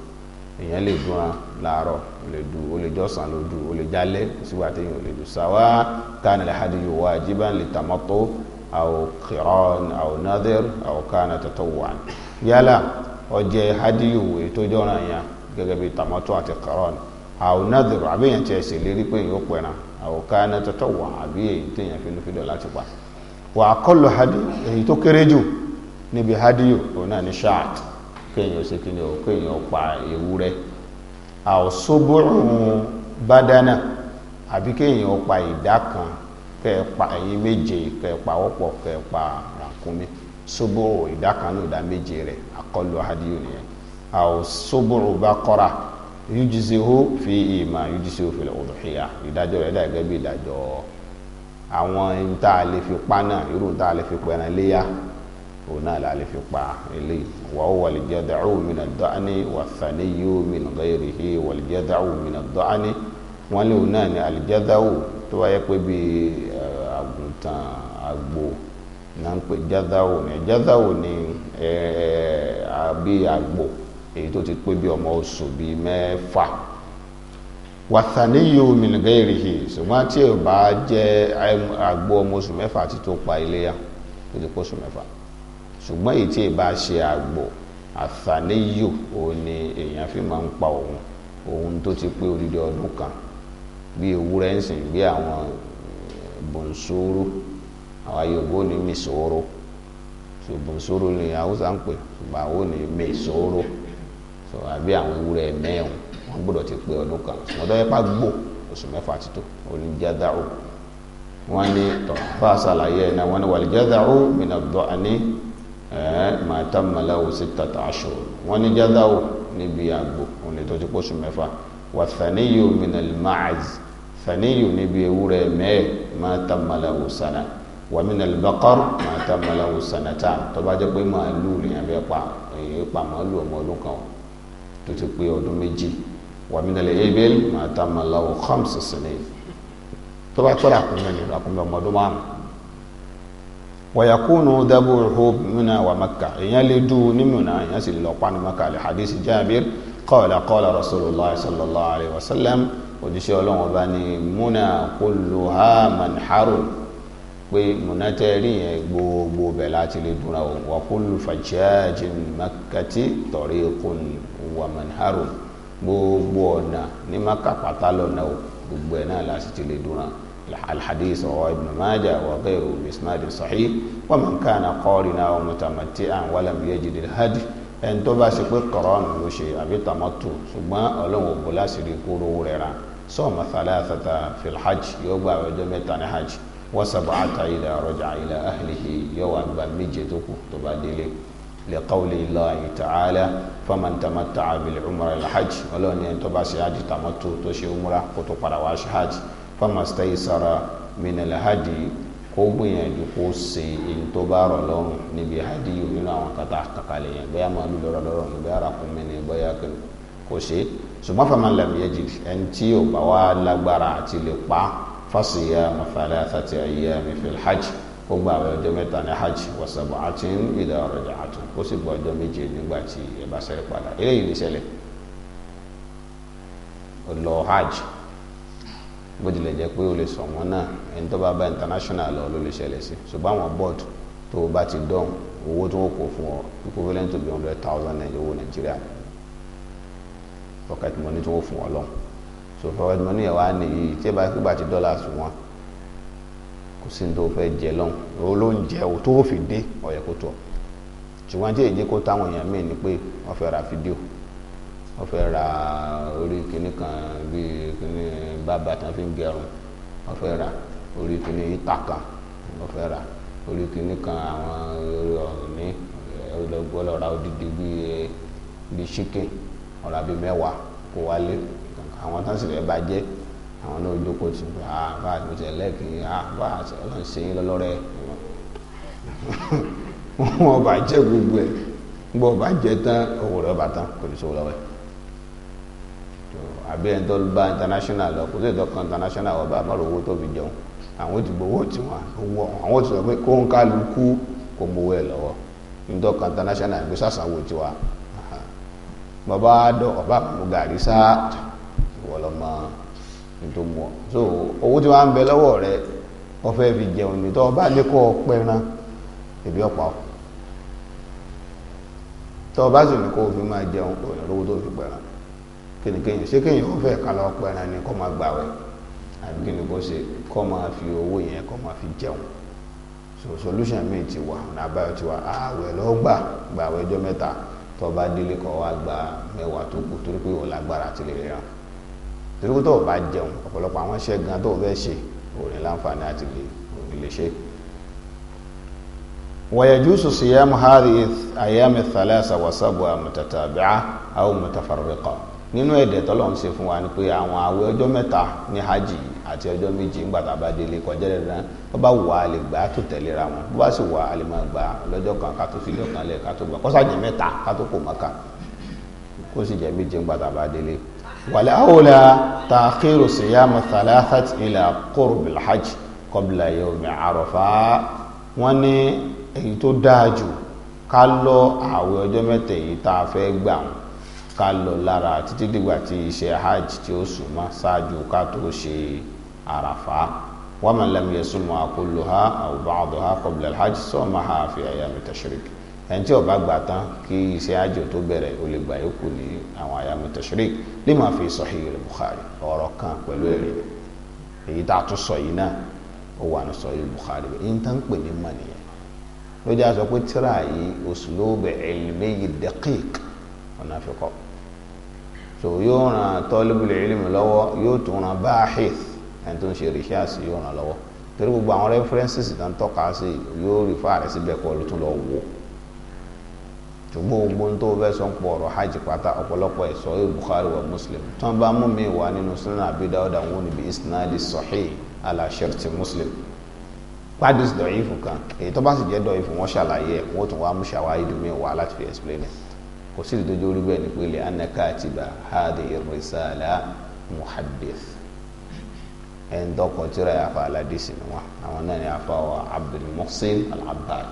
Èèyàn lè dúnra láàárọ̀, ó lè du, ó lè jọ́sàn ló du, ó lè jálẹ̀, kò sígbà téèyàn ò lè du. Sawa kana al-hadiyu wajiban litamattu aw qiran aw nadhir aw kana tatawwu'an. Yálà ó jẹ́ hadiyu èyí tó jọ́ràn yẹn gẹ́gẹ́ bí tamattu àti qiran, aw nadhir, àbí èèyàn tiẹ̀ ṣèlérí pé èèyàn ó pẹran, aw kana tatawwu'an, àbí èyí téèyàn fi lófin dọ̀ láti pa. Wa aqallu hadiyu, èyí tó kéré jù níbi hadiyu, òun náà ní ṣáàt, kéèyàn ṣe kí ni o, kéèyàn pa ewúrẹ́, àwòsóbòrò bádánà, àbí kéèyàn pa ìdá kan, kẹ́ ẹ pa ẹ̀yin méje, kẹ́ ẹ pa wọ́pọ̀, kẹ́ ẹ pa ràkúnmí. Sóbòrò ìdá kan ní ìdá méje rẹ̀, àkọlù hadiyu nìyẹn. Àwòsóbòrò baqara yujzihu fi ìmà yujzihu fil udhiya. Ìdájọ́ rẹ̀ dà gẹ́gẹ́ bí ìdájọ́ àwọn ń tá a lè fi pa náà, irú ń tá a lè fi pẹran léyà, òun náà la lè fi pa eléyìí. Wa huwa al-jad'u min ad-da'ni wa-thaniyyu min ghayrihi wal-jad'u min ad-da'ni. Wọ́n lé òun náà ní al-jad'u tó wáyé pé bí àgùntàn àgbò náà ń pè jad'u ní. Jad'u ní bí àgbò èyí tó ti pé bí ọmọ oṣù bíi mẹ́fà. Wa-thaniyyu min ghayrihi, ṣùgbọ́n tí ò bá jẹ́ àgbò ọmọ oṣù mẹ́fà tí tó pa iléyá, tó ti pé oṣù mẹ́fà, ṣùgbọ́n èyí tí ì bá ṣe àgbò àtàníyò, òun ni èèyàn fi máa ń pa òun, òun tó ti pé odidi ọdún kan, bí ewúrẹ́ ń sìn, bí àwọn bùnsúrú, àwọn Yorùbá ní mìsòrò. So bùnsúrú ni Haúsá ń pè, ṣùgbọ́n àwọn ní mìsòrò. So àbí àwọn ewúrẹ́ mẹ́rin, wọ́n gbọ́dọ̀ ti pé ọdún kan. Ṣùgbọ́n tó yẹ pa gbò oṣù mẹ́fà ti tó, òun ni jádàó. Wọ́n ní tọ́ bá a ṣàlàyé ẹ̀ náà, wọ́n ní wal jádàó mina ad-da'ni ma tamma lahu sittata ashhur. Wọ́n ní jádàó níbi àgbò òun lè tó ti pọ̀ oṣù mẹ́fà. Wa thaniyu minal ma'az, thaniyu níbi ewúrẹ́ mẹ́ẹ̀, ma tamma lahu sana. Wa minal baqar ma tamma lahu sanatan. Tó bá jẹ́ pé màálù lèèyàn fẹ́ pa, èyí pa màálù ọmọ ọdún kan tó ti pé ọdún méjì. Wa minal ibil ma tamma lahu khamsa sinin. Tó bá tọ́ ràkúnmí ni, ràkúnmí ọmọ ọdún márùn. Wayakunu dabuhu Mina wa Makkah. Èèyàn lè dú ní Mina, èèyàn sì lè lọ pa ní Makkah. Lè hadith Jabir qala qala Rasulullah sallallahu alayhi wa sallam, òjíṣẹ́ Ọlọ́run ọba ní Muna kulluha manharun, pé Muna tẹ́rí yẹn gbogbo bẹ̀ láti lè dúnra o. Wa kullu fajjajin Makkati tariqun wa manharun, gbogbo ọ̀nà ní Makkah pátá lọ́nà o, gbogbo ẹ̀ náà láti ti lè dúnra. الحديث رواه ابن ماجه وغيره بإسناد صحيح. ومن كان قارنا ومتمتعا ولم يجد الهدي، ẹni tó bá ṣe pé kọ̀rọ̀nù ló ṣe àbí tàmọ́tò, ṣùgbọ́n Ọlọ́run ò bó láṣìírí kúrò rẹ̀ rà, sọ́ọ̀mù thalathata fil hajj, yóò gba ọjọ́ mẹ́ta ní hajj, wa sab'ata idha raja'a ila ahlihi, yóò wá gba méje tó kù tó bá délé. Liqawli Allahi ta'ala faman tamatta'a bil umra ila hajj, Ọlọ́run ní ẹni tó bá ṣe hajj tàmọ́tò tó ṣe umra kó tó padà wá ṣe hajj, famastaysara minal hadi, kó gbìyànjú kó ṣe èyí tó bá rọ̀ lọ́rùn níbi hadiyu nínú àwọn kata kàkàlẹ̀ yẹn, bóyá màálù lọ́rọ̀ lọ́rọ̀ ni, bóyá ràkúnmí ni, bóyá kò ṣe. Ṣùgbọ́n faman lam yajid, ẹni tí ò bá wá lágbára àti lè pa, fasiyamu thalathati ayyami fil hajj, kó gba àwọn ọjọ́ mẹ́ta ní hajj, wa sab'atin idha raja'tum, kó sì gba ọjọ́ méje nígbà tí ẹ bá ṣẹ́rí padà. Eléyìí lè ṣẹlẹ̀ lọ hajj, bó tilẹ̀ jẹ́ pé o lè sọ wọn náà, ẹni tó bá bá international lọ ló lè ṣẹlẹ̀ sí. Ṣùgbọ́n àwọn board tó o bá ti dán, owó tó kó fún ọ equivalent to be 100,000 naira owó Nàìjíríà, pocket money tó fún ọ lọ́hùn. So pocket money yẹn wá nìyí, tí ẹ bá gbà ti dollars wọn, kò sí ní tó fẹ́ jẹ lọ́hùn, owó ló ń jẹ o tó fi dé ọ̀yẹ́ kó tó ọ. Ṣùgbọ́n tí èyí kó táwọn èèyàn míì ni pé wọ́n fẹ́ ra fídíò, wọ́n fẹ́ ra orí kìnnì kan bíi kìnnì bàbà tí wọ́n fi ń gẹrun, wọ́n fẹ́ ra orí kìnnì ìta kan, wọ́n fẹ́ ra orí kìnnì kan, àwọn ọ̀ní ọlọ́ra odidi bíi chicken ọ̀rá bíi mẹ́wàá kó wálé. Àwọn tó ń sì fẹ́ bàjẹ́, àwọn náà jókòó tì pé ah bá a ti lẹ́ẹ̀kì, ah bá a ti ọlọ́run ṣe yín lọ́lọ́rẹ́, wọ́n bá jẹ́ gbogbo ẹ̀. Gbọ́ bá jẹ́ tán, owó rẹ̀ bá tán, kò ní sówó lọ́wọ́ ẹ̀. Àbí ẹni tó bá international lọ, kò sí ìtọ́kan international ọba àmọ́rò owó tó fi jẹun. Àwọn ti gbowó tiwọn, owó àwọn ti sọ pé kó ń kálukú kó mowó ẹ̀ lọ́wọ́. Nítorí international gbé sàṣàwò tiwa. Bàbá dọ̀ ọba mú gàrí sá ìwọ lọ́mọ nítorí mú ọ. So owó tí wọ́n ń bẹ lọ́wọ́ rẹ, wọ́n fẹ́ fi jẹun ní, tó o bá ní kó o pẹran, ebi ọ̀pá ọ. Tó o bá sì ní kó o fi máa jẹun, kò ní rówó tó fi pẹran. Kí ni kéèyàn ṣé? Kéèyàn ó fẹ́ ká lọ pẹran ni kó máa gbàwẹ̀, àbí kí ni kó ṣe? Kó máa fi owó yẹn kó máa fi jẹun. So solution mi ti wà, ọ̀nà àbáyọ ti wà. Ààwẹ̀ ló gbà, gbàwẹ̀ ọjọ́ 3, tó bá délé kó wá gba 10 tó kù, torí pé òun lágbára ti lè ríran. Torí pé tó o bá jẹun, ọ̀pọ̀lọpọ̀ àwọn iṣẹ́ gan tó o fẹ́ ṣe, òun ní láǹfààní àti lè òun lè ṣe. ويجوز صيام هذه الأيام الثلاثة وسبعة متتابعة أو متفرقة. Nínú ẹ̀dẹ̀ tọ́lọ́run ṣe fún wa ni pé àwọn àwẹ̀ ọjọ́ 3 ní hajj àti ọjọ́ 7 ńgbà tá a bá délé kọjá dandan. Bó bá wù á lè gbà á tó tẹ̀léra wọn, bó bá sì wù á lè máa gbà á lọ́jọ́ kan ká tó fi lọ́kàn lẹ̀ ká tó gbà kó sàjẹ́ 3 ká tó kò Mákà, kó sì jẹ́ 7 ńgbà tá a bá délé. Wal awla ta'khiru siyam thalathati ila qurbil hajj qabla yawmi Arafa. Wọ́n ní èyí tó dáa jù ká lọ àwẹ̀ ọjọ́ 3 èyí tá a fẹ́ gbà wọn, ká lọ lára títí dìgbà tí iṣẹ́ hajj tí ó súnmọ́ ṣáájú ká tó ṣe àràfá. Wa man lam yasumha kulluha aw ba'daha qabla al-hajj samaha fi ayyami tashrik. Ẹni tí ó bá gbà tán kí iṣẹ́ hajj tó bẹ̀rẹ̀, ó lè gbà yókù ní àwọn ayyami tashrik. Lima fi Sahih al-Bukhari, ọ̀rọ̀ kan pẹ̀lú èrè èyí tá a tún sọ yìí náà, ó wà ní Sahih al-Bukhari. Bẹ́ẹ̀ ní tán pè ní mọ̀ nìyẹn. Ló jẹ́ àṣọ pé tíra yìí uslub ilmi daqiq ọ̀nà àfikọ́. So yóò ràn talibul ilmi lọ́wọ́, yóò tún ràn bahith, ẹni tó ń ṣe research, yóò ràn lọ́wọ́, torí gbogbo àwọn references tó ń tọ́ka sí, yóò rí fáàrẹ̀ síbẹ̀ kọ́ ló tún lọ wò. Ṣùgbọ́n gbogbo tó fẹ́ sọ ń pọ̀ ọ̀rọ̀ hajj pátá, ọ̀pọ̀lọpọ̀ ẹ̀ sọ yóò Bukhari wa Muslim. Tí wọ́n bá mú mi wá nínú Sunan Abi Dawud, wọn níbi isnadi sahih ala sharti Muslim, pàdés dọ̀yìfù kan, èyí tó bá sì jẹ́ dọ̀yìfù, wọ́n ṣàlàyé ẹ̀, wọ́n tún wá mú ṣàwáyé mi wá láti fi explain ẹ̀. Kò sí ìdójú orí bẹ́ẹ̀ ni pé lè anna katiba hadhihi risala muhaddith, ẹn dọ́kọ̀ tíra yà fa aládìsí ni wọn. Àwọn náà ni afa wa Abdul Muhsin Al-Abbad,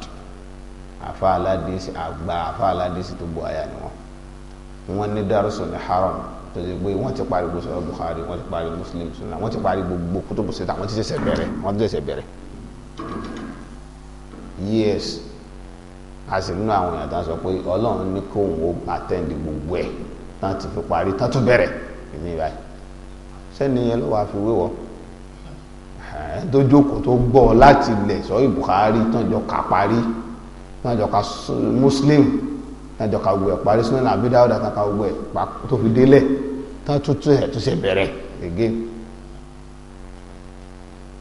afa aládìsí àgbà, afa aládìsí tó bu àyà ni wọn. Wọn ní dárúsọ ní haram tó ti pé wọ́n ti parí gbogbo sọ̀rọ̀ Bukhari, wọ́n ti parí Muslim sunna, wọ́n ti parí gbogbo kutubu sita, wọ́n ti ṣẹ̀ṣẹ̀ bẹ̀rẹ̀, wọ́n ti ṣẹ̀ṣẹ̀ bẹ̀rẹ̀. Yes, a sì nínú àwọn èèyàn tá a sọ pé Ọlọ́run ní kóun ó attend gbogbo ẹ̀ tán ti fi parí tán tún bẹ̀rẹ̀ ìmí báyìí. Sẹ́ni yẹn ló wàá fi wéwọ́ ẹ̀ tó jókòó tó gbọ́ láti ilẹ̀ sọ Bukhari tán jọ ká parí, tán jọ ká Muslim, tán jọ ká gbogbo ẹ̀ parí, Sunan Abi Dawud tán ká gbogbo ẹ̀ tó fi délẹ̀ tán tún tún ẹ̀ tún ṣe bẹ̀rẹ̀ again.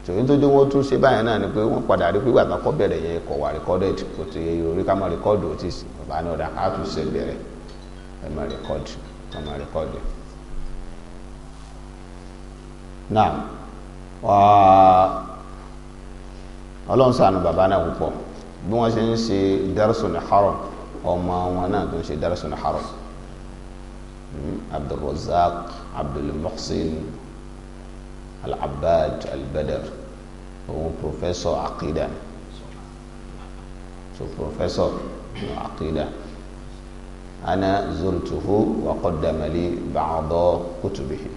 Tòun tó jẹ́ wọ́n tún ṣe báyẹn náà ni pé wọ́n padà rí pé ìgbà tán kọ́ bẹ̀rẹ̀ yẹn kọ̀ wà recorded, kò tó yẹ orí ká máa rìkọ́dù ó ti sì bàbá ní ọ̀dà ká tún ṣe bẹ̀rẹ̀, ẹ máa rìkọ́dù, ẹ máa rìkọ́dù. Náà Ọlọ́run ṣàánú bàbá náà púpọ̀ bí wọ́n ṣe ń ṣe dárúsù ní haram, ọmọ wọn náà tó ń ṣe dárúsù ní haram, Abdulrazak Abdul Muhsin Al-Abbad Al-Badr, òun professor akida, so professor akida. Ana zurtuhu wa qaddama li ba'da kutubihi,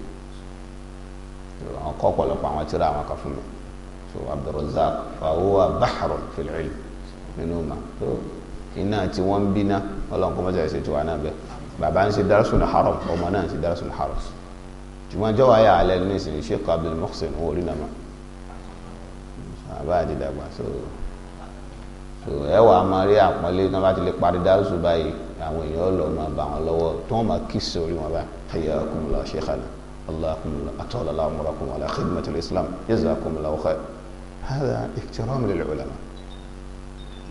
àwọn kọ́ ọ̀pọ̀lọpọ̀ àwọn tírà àwọn kan fún mi. So Abdulrazak fa huwa bahrun fil ilm nínú ma so iná tí wọ́n ń bí ná, Ọlọ́run kọ́ mọ́tò ẹ̀sẹ̀ tí wọ́n náà bẹ̀. Bàbá ń ṣe dárúsùn haram, ọmọ náà ń ṣe dárúsùn haram. Ṣùgbọ́n jọ́ wáyà alẹ́ ní ìsìn Sheikh Abdul Muhsin owó orí nàmà bàbá àti dàgbà. So ẹ wàá máa rí àpọ́nlé tí wọ́n bá ti lè parí dárúsù báyìí, àwọn èèyàn lọ máa bá wọn lọ́wọ́ tí wọ́n máa kí sórí wọn báyìí. Hayyakumullahu sheikhana, allahukumullahu atala umrakum ala khidmatil islam, jazakumullahu khair. Hadha iktiram lil ulama.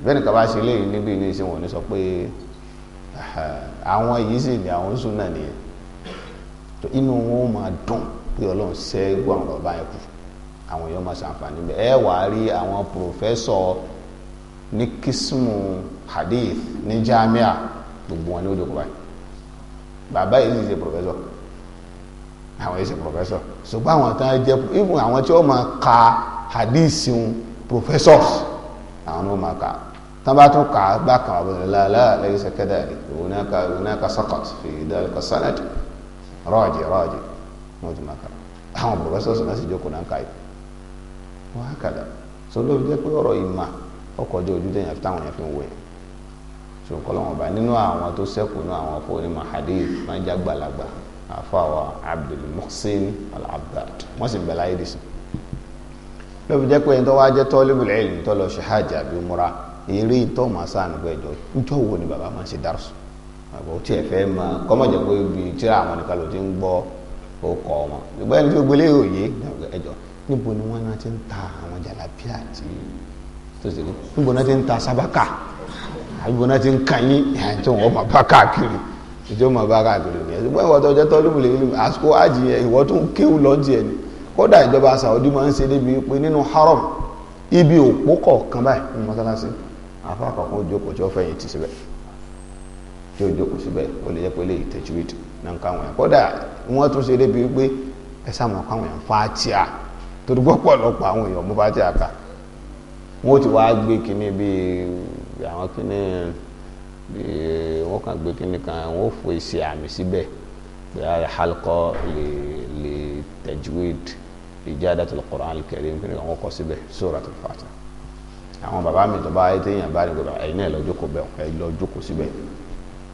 Bẹ́ẹ̀ ni kaba ṣe léyìn níbí ní ìsìn wọn ní sọ pé àwọn yìí sì ní àwọn súnà nìyẹn. Tó inú wọn máa dùn pé Ọlọ́run ṣẹ́gun àwọn bàbá yẹn kù, àwọn èèyàn máa ṣàǹfààní bẹ́ẹ̀. Ẹ wàá rí àwọn pòfẹ́sọ̀ ní kísmù hadith ní jamia, gbogbo wọn ní ó dòkó báyìí. Bàbá yìí sì ṣe pòfẹ́sọ̀, àwọn yìí ṣe pòfẹ́sọ̀, ṣùgbọ́n àwọn tán jẹ́ even àwọn tí wọ́n máa ka hadith un professors àwọn ni wọ́n máa kà. Tán bá tún kà á bá kàn wọ́n la la laysa kadhalik, hunaka saqat fi dhalika sanad, raji raji wọ́n tún máa kà. Àwọn professors náà sì jókòó náà kà yìí. Wọ́n á kàdà so ló fi jẹ́ pé ọ̀rọ̀ ìmà ọkọ̀ jẹ́ ojú tẹ̀yàn táwọn yẹn fi ń wò yẹn. So kọ́lọ́wọ́n bá nínú àwọn tó sẹ́kù nínú àwọn fún hadith máa ń já gbàlagbà àfàwà Abdul Muhsin Al-Abbad, wọ́n sì ń bẹ láyé dì sí. Ló fi jẹ́ pé ẹni tó wá jẹ́ talibul ilm tó lọ ṣe hajj àbí umra, eré tó máa sáà nípa ẹjọ́ níjọ́ wo ni bàbá máa ń ṣe dárùsù, àbọ̀ tí ẹ fẹ́ máa kọ́mọ̀jẹ̀ pé ibi tíra àwọn nìkan ló ti ń gbọ́ ó kọ́ wọn. Ṣùgbọ́n ẹni tó gbélé òye ẹjọ́ níbo ni wọ́n náà ti ń ta àwọn jàlábíà tí tó ṣe, níbo náà ti ń ta sábàkà, àbíbo náà ti ń kàn yín tí wọ́n máa bá káàkiri, ìjọ máa bá káàkiri nìyẹn. Ṣùgbọ́n ìwọ tó jẹ́ tọ́lúbù lè ní àsìkò ájì yẹn, ìwọ tó ń kéwù lọ́ntì ẹ̀ ni. Kódà ìjọba Saudi máa ń ṣe débi pé nínú haram ibi òpó kọ̀ọ̀kan báyìí ní mọ́sálásí, àfa kọ̀ọ̀kan ó jókòó tí ó fẹ̀yìn tì síbẹ̀, tí ó jókòó síbẹ̀, ó lè jẹ́ pé lè tajwid náà ń káwọn yẹn. Kódà wọ́n tún ṣe débi pé ẹ sáà mọ̀ káwọn yẹn Fátíà, torí pọ̀pọ̀lọpọ̀ àwọn èèyàn mú Fátíà ká, wọ́n ti wá gbé kinní bíi àwọn kinní bíi wọ́n kàn gbé kinní kan, wọ́n fò ṣe àmì síbẹ̀ pé halqa lè tajwid ijadatul Qur'an al-Karim, kinní kan wọ́n kọ síbẹ̀ Suratul Fatiha. Àwọn bàbá mi tó bá ayé téèyàn bá ní gbogbo ẹ̀yin náà lọ jókòó bẹ́ẹ̀, ẹ lọ jókòó síbẹ̀,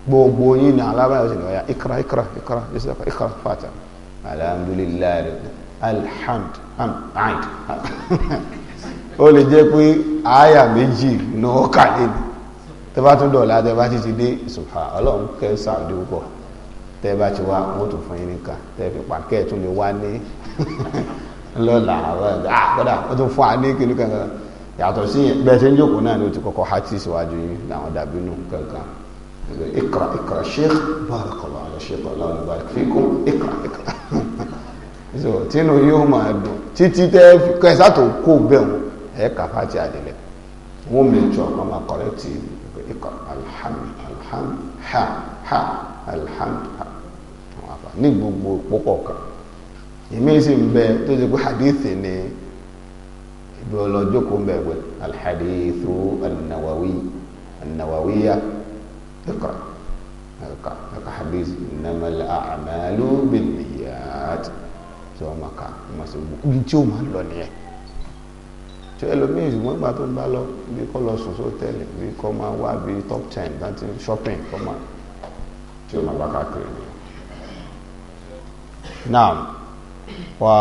gbogbo yín ní alábàáyọ̀ sì ní ọ̀yà ikra ikra ikra ikra Fatiha, alhamdulillahi alhamd hamd. Ó lè jẹ́ pé àyà méjì ní ó kà lé ní tẹ́ bá tún dọ̀la, tẹ́ bá ti ti dé subha ọlọ́run kẹ́ Saudi púpọ̀, tẹ́ bá ti wá wọ́n tún fún yín nìkan tẹ́ fi pa kẹ́ ẹ̀ tún lè wá ní lọ́la kódà wọ́n tún fún wa ní kíní kankan yàtọ̀ sí yẹn. Bẹ́ẹ̀ ṣe ń jókòó náà ni ó ti kọ́kọ́ hátì síwájú yín làwọn dàbí nù kankan. Ikra ikra sheikh barakallahu ala sheikh Allahu barik fikum ikra ikra. So tínú yóò máa dùn títí tẹ́ kẹsà tó kó bẹ́ẹ̀ wọn ẹ̀ kà fàtí àdìlẹ̀ wọ́n mẹ́jọ wọ́n máa kọ̀rẹ́tì ikra alhamd alhamd ha ha alhamd ha ní gbogbo púpọ̀ kan. Èmi sì ń bẹ tó ti pé hadith ni ibi ọlọ́jókòó ń bẹ pé alhadithu annawawi annawawiya ikra ẹ̀ka ẹ̀ka hadith innamal a'malu binniyat tí wọ́n máa ka wọ́n máa ṣe gbogbo ibi tí ó máa lọ nìyẹn. Tí ẹlòmíì ṣùgbọ́n ìgbà tó ń bá lọ bí kò lọ sùn sótẹ́ẹ̀lì, bí kò máa wá bí top 10 láti shopping kò máa tí ó máa bá káàkiri nìyẹn. Naam, wa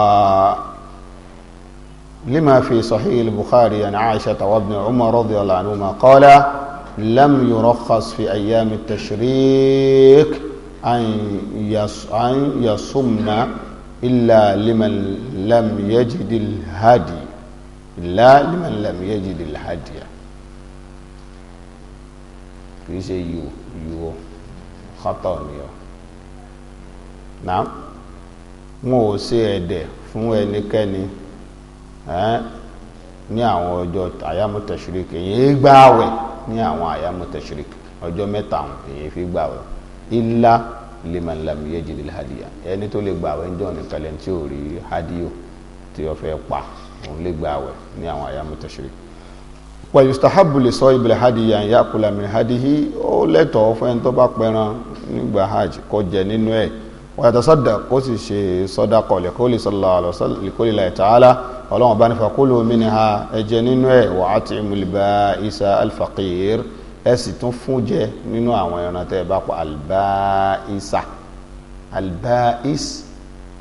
lima fi sahih al-Bukhari an Aisha wa ibn Umar radiyallahu anhuma qala lam yurakhas fi ayyam at-tashriq an yasumna illa liman lam yajid al-hadi illa liman lam yajid al-hadiya. Kì í ṣe yíò khata ni ọ. Naam, wọn ò ṣe ẹ̀dẹ̀ fún ẹnikẹ́ni ní àwọn ọjọ́ àyàmú tashrik, èyí gbààwẹ̀ ní àwọn àyàmú tashrik ọjọ́ mẹ́ta èyí fi gbààwẹ̀ illa liman lam yajid al-hadiya. Ẹni tó lè gbààwẹ̀ ń jọ nìkan lẹ́ni tí ò rí hadiyo tí ó fẹ́ pa, òun lè gbààwẹ̀ ní àwọn àyàmú tashrik. Wa yustahabbu li sahibil hadiyi an yakula min hadihi, ó lẹ́tọ̀ọ́ fún ẹni tó bá pẹran nígbà hajj kó jẹ nínú ẹ̀, wa yatasaddaq kó sì ṣe sadaqa li sallallahu alaihi wasallam li qawli ta'ala, ọlọ́run bá ní fakulu minha, ẹ jẹ nínú ẹ̀, wa at'imul ba'isa al-faqir, ẹ sì tún fún jẹ nínú àwọn ẹran tẹ́ ẹ bá pa. Alba'isa alba'is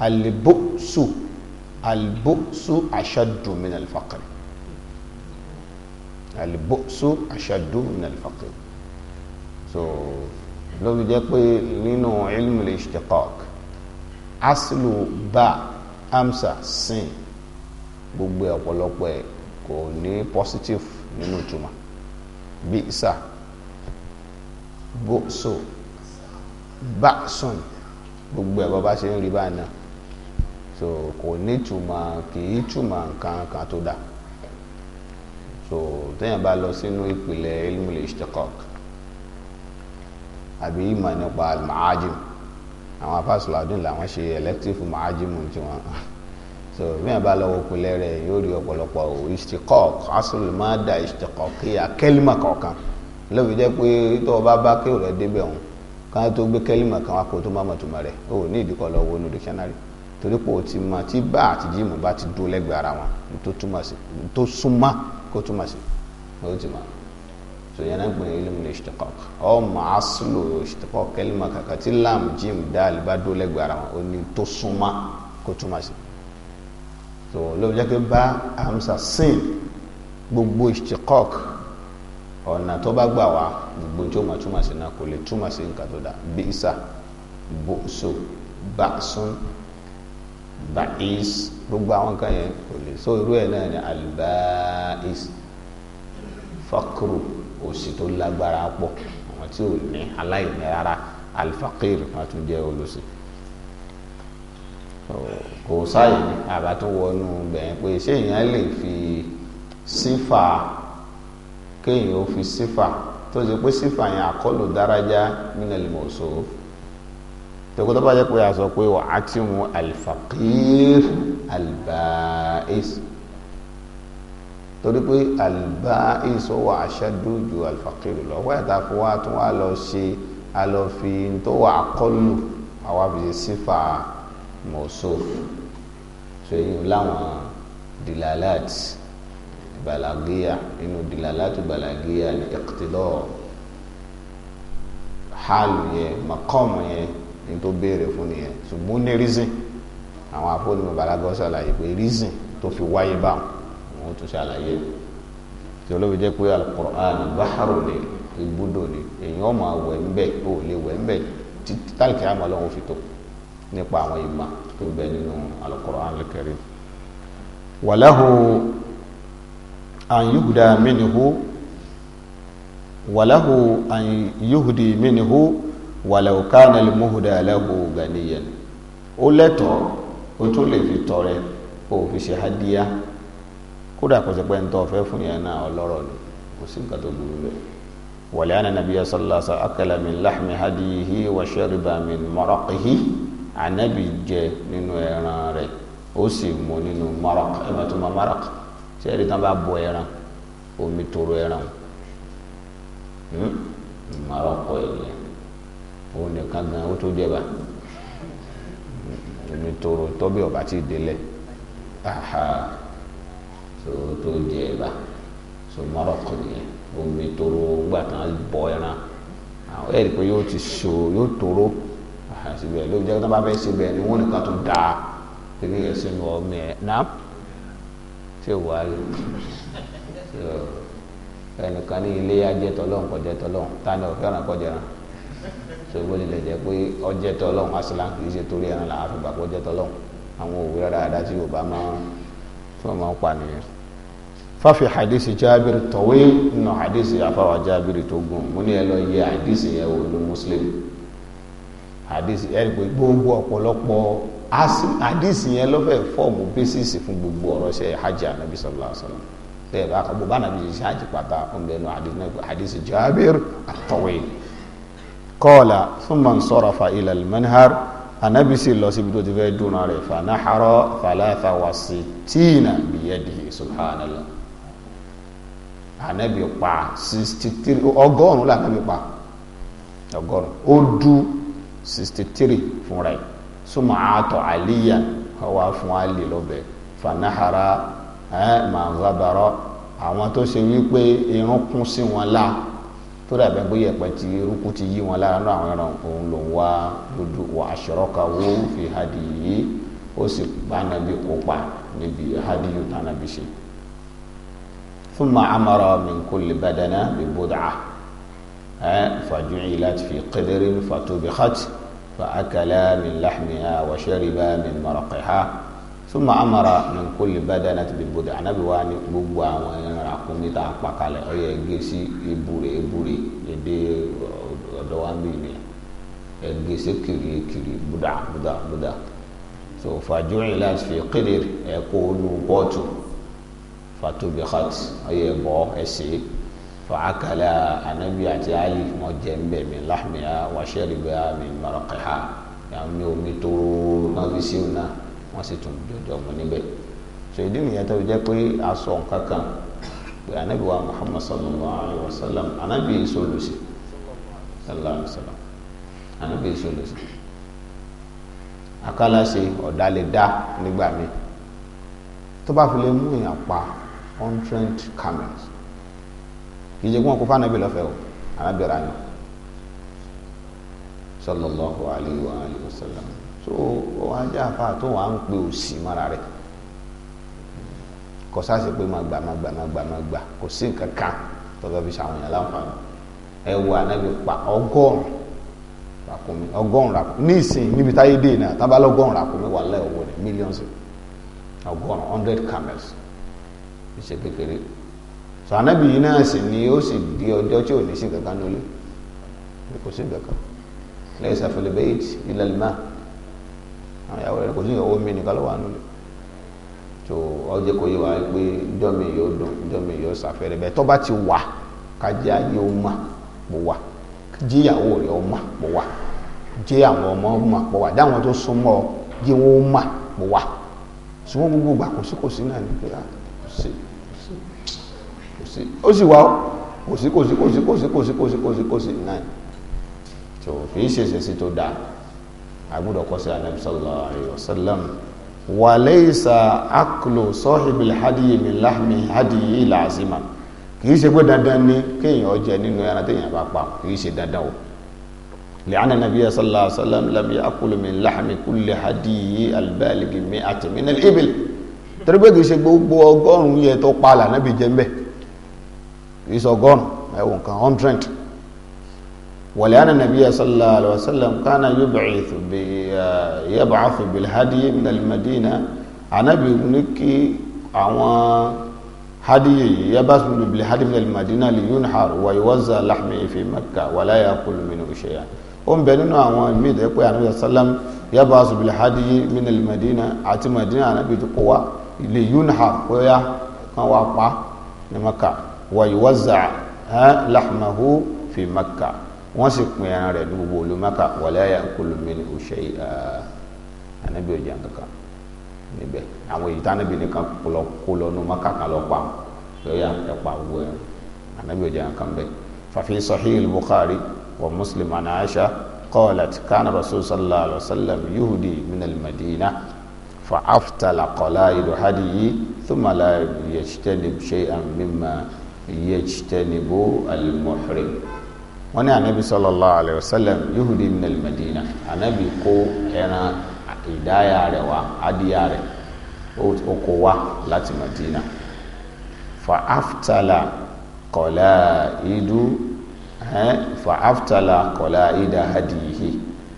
albu'su albu'su ashaddu min al-faqr, albu'su ashaddu min al-faqr. So ló fi jẹ́ pé nínú ilmu al-ishtiqaq aslu ba amsa sin gbogbo ọ̀pọ̀lọpọ̀ ẹ̀ kò ní positive nínú ìtumọ̀. Bi'sa bu'su ba'sun gbogbo ẹ̀ bọ́ bá ṣe ń rí báyìí náà, so kò ní ìtumọ̀, kì í túmọ̀ nǹkan kan tó dà. So téèyàn bá lọ sínú ìpìlẹ̀ ilmul ishtiqaq àbí ìmọ̀ nípa al-ma'ajim, àwọn afásùládùn làwọn ṣe elective ma'ajim tí wọ́n. So bí wọn bá lọ wọ pilẹ̀ rẹ̀ yóò rí ọ̀pọ̀lọpọ̀ ishtiqaq, aslul madda ishtiqaqiyya kẹ́límà kọ̀ọ̀kan. Lóbi jẹ́ pé tó o bá bá kéwò rẹ̀ débẹ̀ òun ká tó gbé kẹ́límà kan wá kó tó má mọ̀túmọ̀ rẹ̀, o ní ìdíkọ̀ lọ wo inú dictionary, torí pé o ti mọ tí bá àti jíìmù bá ti dúró lẹ́gbẹ̀ẹ́ ara wọn tó túmọ̀ sí, tó súnmọ́ kó túmọ̀ sí, o ti mọ̀. So yẹn náà ń pè ní ilmul ishtiqaq. Ọ mọ aslu ishtiqaq kẹ́límà kàkà tí lam jim dal bá dúró lẹ́gbẹ̀ẹ́ ara wọn, o ní tó súnmọ́ kó túmọ̀ sí. So lóbi jẹ́ pé bá hamsa sin gbogbo ishtiqaq ọ̀nà tó bá gbà wá gbogbo tí ó máa túmọ̀ sí náà kò lè túmọ̀ sí nǹkan tó dá. Bi'sa, bu'su, ba'sun, ba'is, gbogbo àwọn nǹkan yẹn kò lè. So irú ẹ̀ náà ni alba'is, fakru, òṣì tó lágbára pọ̀, àwọn tí ò ní aláìní rárá, alfaqir wọn tún jẹ́ olùsí. Kò sáyè ní àbá tó wọnú bẹ̀yẹn pé ṣé èèyàn lè fi sífà, kéèyàn ó fi sífà tó ṣe pé sífà yẹn àkọlù dárájá minal mawsuf. Tòkó tó bá jẹ́ pé a sọ pé wà á ti mú alfaqir alba'is, torí pé alba'is ó wà ashaddu ju alfaqir lọ, wọ́n yàtọ̀ fún wa tún wà lọ ṣe a lọ fi tó wà àkọlù àwa fi ṣe sífà mawsuf. So èyí láwọn dilalat balagiya, inú dilalatu balagiya ni iqtida haalu yẹn, maqam yẹn ní tó béèrè fún nìyẹn. Ṣùgbọ́n ní reason, àwọn afọ́nimọ̀ balagọ́ ṣàlàyé pé reason tó fi wáyé báwọn wọn tún ṣàlàyé. Tí olóbi jẹ́ pé al-Qur'an báhàrù ni, ibùdó ni, èèyàn máa wẹ̀ ń bẹ̀, ó lè wẹ̀ ń bẹ̀ títí tálíkì àmọ́ lọ́wọ́ fi tó nípa àwọn ìmọ̀ tó bẹ nínú al-Qur'an al-Karim. Walahu an yuhda minhu, walahu an yuhdi minhu walau kana al-muhda lahu ganiyan. Ó lẹ́tọ̀ọ́, ó tún lè fi tọrẹ, ó fi ṣe hadiya, kódà kò sí pé ń tọ́ fẹ́ fún yẹn náà ọlọ́rọ̀ ni, kò sí nǹkan tó burú bẹ́ẹ̀. Wa li'anna nabiyya sallallahu alaihi wasallam akala min lahmi hadiyihi wa shariba min maraqihi. Ànábì jẹ nínú ẹran rẹ̀, ó sì mu nínú maraq. Ẹ máa tún ma maraq, ṣé ẹni tán bá bọ ẹran, omi toro ẹran maraq ẹ̀ òun nìkan gan ó tó jẹba, omi toro tọ́bí ọba tí ì délẹ̀, aha, so tó jẹba, so maraq nìyẹn, omi toro gbà tán bọ ẹran, àwọn ẹ̀rí pé yóò ti so, yóò toro síbẹ̀ ló jẹ́ kí wọ́n bá fẹ́ ṣe bẹ́ẹ̀ ni wọ́n nìkan tó dáa kékeré yẹn sínú ọmọ ẹ̀ náà ṣé wàá rí ẹnìkan ní ilé ajẹ́ tọ́lọ́hún kọjẹ́ tọ́lọ́hún, ta ni ọ̀fẹ́ ọ̀ràn kọjẹ́ ràn? So bó tilẹ̀ jẹ́ pé ọjẹ́ tọ́lọ́hún asílá kì í ṣe torí ẹran làwọn fi gbà pé ọjẹ́ tọ́lọ́hún. Àwọn òwe dáadáa tí Yorùbá máa tí wọ́n máa ń pa nìyẹn. Fáfi hadisi Jábìrì tọ̀wé nínú hadisi afáwà Jábìrì tó gùn, mo ní ẹ lọ yẹ hadisi yẹn wò ní Muslim. Hadisi ẹ rí pé gbogbo ọ̀pọ̀lọpọ̀ hadisi yẹn ló fẹ́ fọ́ọ̀mù bẹ́sìsì fún gbogbo ọ̀rọ̀ ṣe hajj anabi sallallahu alaihi wasallam. Bẹ́ẹ̀ bá kọ́ bó anabi ṣe hajj pátá ń bẹ́ẹ̀ nù hadisi náà, hadisi Jábìr at-Tawil. Qala thumma insarafa ila al-manhar, anabi sì lọ síbi tó ti fẹ́ dúnra rẹ̀, fanahara thalatha wa sittina biyadihi. Subhanallah, anabi pa 63, ọgọ́rùn-ún la anabi pa, ọgọ́rùn-ún ó dú 63 fúnra ẹ̀. Súnmọ́ àtọ̀ àlíyàn wá fún àlè lọ́bẹ̀, fanahara màgàbàrọ̀, àwọn tó ṣe wípé irun kún sí wọn lá, tó dàbẹ̀ pé yẹ̀pẹ̀ ti eruku ti yí wọn lára náà, àwọn ẹran òun lòún wá lójú. Wà ashrakahu fi hadiyi, ó sì bá nàbí kópa níbi hadiyu tànàbí ṣe. Thumma amara min kulli badana bi bud'ah faju'ilat fi qidrin fatubikhat فأكلا من لحمها وشربا من مرقها. ثم أمر من كل بدنة بالبدع. Ànábì wá ní gbogbo àwọn ẹran ràkúnmí tá a pa kalẹ̀, ó yẹ gé sí ebúre ebúre, èdè ọ̀dọ̀ wa ń bì ní ẹ gé sí kiri kiri, búdà búdà búdà. So faju'ilat fi qidr, ẹ kó nu pọ́ọ̀tù, fatubikhat, ó yẹ bọ́ ẹ sè é. Fàákàlà anabi àti ali wọn jẹ ń bẹ min lahmiha wa shariba min maraqiha, yàrá mi omi tóró náà fi sí òun náà wọn Wọ́n sì tún jọjọ mu níbẹ̀. So ìdí nìyẹn tó fi jẹ́ pé a sọ nǹkan kan pé anabi wa Muhammad sallallahu alayhi wa sallam, anabi sọlùsì sallallahu alayhi wa sallam, anabi sọlùsì. Akálàṣe ọ̀dà lè dá nígbà míì tó bá fi lè mú èèyàn pa 100 camels, kì í ṣe kí wọn kó fún anabi lọ́fẹ̀ẹ́ o, anabi ra ni sallallahu alayhi wa alihi wa sallam. So wọn á jẹ́ àfa tó wà ń pe òsì mọ́ra rẹ̀, kò sáà pé máa gbà máa gbà máa gbà máa gbà, kò sí nǹkan kan tó fẹ́ fi ṣàwọn èèyàn láǹfààní. Ẹ wo anabi pa 100 ràkúnmí, 100 ràkúnmí ní ìsìn níbi táyé dé náà, tábà lọ́gọ́rùn ràkúnmí wà lẹ́ owó ni millions, 100, 100 camels, ìṣe kékeré. So anabi yìí náà sì ni ó sì di ọjọ́ tí ò ní sí kankan lólé, kò sí kankan, laysa fil bayt illa al-ma, àwọn ìyàwó rẹ̀ kò sí ìyàwó mi nìkan ló wà nulẹ̀. So ọjọ́ kò yé wa pé ìjọ mi yóò dùn, ìjọ mi yóò ṣàfẹ́rẹ́ bẹ́ẹ̀. Tó bá ti wà kájá yóò mà pò wà, jíyàwó rẹ̀ ó mà pò wà, jẹ́ àwọn ọmọ mà pò wà, dáwọn tó súnmọ́ jí wọ́n mà pò wà. Ṣùgbọ́n gbogbo ìgbà kò sí kò sí náà ní pé kò sí kò sí, ó sì wá kò sí kò sí kò sí kò sí kò sí kò sí kò sí kò sí náà. So kì í ṣe ìṣesí tó dáa, àgbọ́dọ̀ kọ́ sí Ànábì sallallahu alayhi wa sallam. Wa laysa aklu sahibil hadiyi min lahmi hadiyi lazima, kì í ṣe pé dandan ni kéèyàn jẹ nínú ẹran téèyàn bá pa, kì í ṣe dandan o. Li'anna nabiyya sallallahu alayhi wa sallam lam ya'kul min lahmi kulli hadiyi al-balighi mi'ati min al-ibil, torí pé kì í ṣe gbogbo 100 yẹn tó pa l'Ànábì jẹ ń bẹ, kì í ṣe 100, ẹ̀wọ̀n kan 100. ولأن النبي صلى الله عليه وسلم كان يبعث بالهدي من المدينة، Ànábì ní kí àwọn hadiyi يبعث بالهدي من المدينة لينحر ويوزع لحمه في مكة ولا يأكل منه شيئا. Ó ń bẹ nínú àwọn míì tó pé Ànábì sallam يبعث بالهدي من المدينة, àti Madina Ànábì tó kó wá لينحر, kóyá kan wá pa ní Mẹ́kà, ويوزع لحمه في مكة, wọ́n sì pín ẹran rẹ̀ ní gbogbo olú Mẹ́kà, wala ya'kulu minhu shay'an, Ànábì ò jẹ nǹkankan níbẹ̀. Àwọn èyí tánábì nìkan kó lọ nú Mẹ́kà kan lọ pa wọn lọ́yà ẹ̀pà gbogbo ẹran, Ànábì ò jẹ nǹkan bẹ́ẹ̀. Fa fi Sahih al-Bukhari wa Muslim an Aisha qalat kana rasul sallallahu alayhi wa sallam yuhdi min al-Madina fa aftala qala'idu hadiyi thumma la yajtanib shay'an mimma yajtanibu al-muhrim. Wọ́n ní anabi sallallahu alayhi wa sallam yuhudi min al-Madina, anabi kó ẹran ìdáyà rẹ̀ wá, adìyà rẹ̀ ó kó wá láti Madina. Fa aftala qala'idu fa aftala qala'ida hadiyihi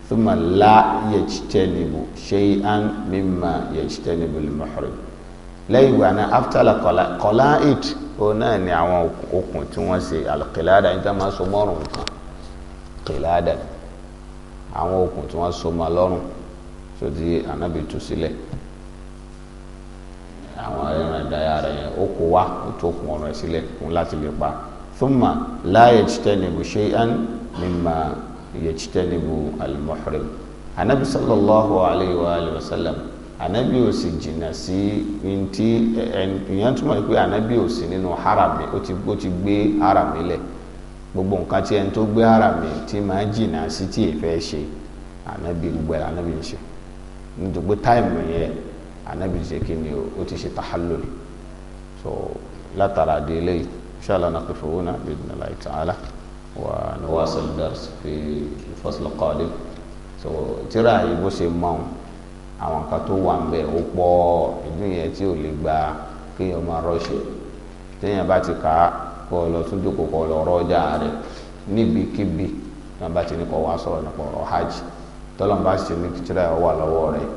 thumma la yajtanibu shay'an mimma yajtanibu al-muhrim. Lẹ́yìn ìgbà náà aftala qala'id, ó náà ni àwọn okùn tí wọ́n ṣe alqilada, ní tí wọ́n máa so mọ́rùn nǹkan qilada, àwọn okùn tí wọ́n so mọ́ lọ́rùn tó di Ànábì tú sílẹ̀, àwọn ẹran ìdáyà rẹ̀ yẹn ó kó wá, ó tó okùn ọ̀rọ̀ ẹ̀ sílẹ̀ fún láti lè pa. Thumma la yajtanibu shay'an mimma yajtanibu al-muhrim. Ànábì sallallahu alayhi wa alihi wa sallam, Ànábì ò sì jìnnà sí ntí ìyẹn túmọ̀ pé Ànábì ò sí nínú harami, ó ti gbé harami lẹ̀. Gbogbo nǹkan tí ẹni tó gbé harami tí máa jìnnà sí tí èèfẹ́ ṣe, Ànábì gbogbo ẹ̀ Ànábì ń ṣe. Nítorí pé táìmù yẹn Ànábì ṣe kí ni ó ti ṣe tahallul. So látara di eléyìí, inshallah naqifu huna bi idhnillahi ta'ala wa nuwasil dars fi fasl qadim. So tíra yìí bó ṣe mọ́ àwọn nǹkan tó wà ń bẹ ó pọ̀, ìdí yẹn tí ò lè gba kéèyàn máa rọ́ṣẹ̀. Téèyàn bá ti kà á, kó lọ tún jókòó, kó lọ rọ́jà rẹ̀ níbikíbi tí wọ́n bá ti ní kó wá sọ̀rọ̀ nípa ọ̀rọ̀ hajj, tọ́lọ́n bá sì ní tíra ẹ̀ wà lọ́wọ́ rẹ̀,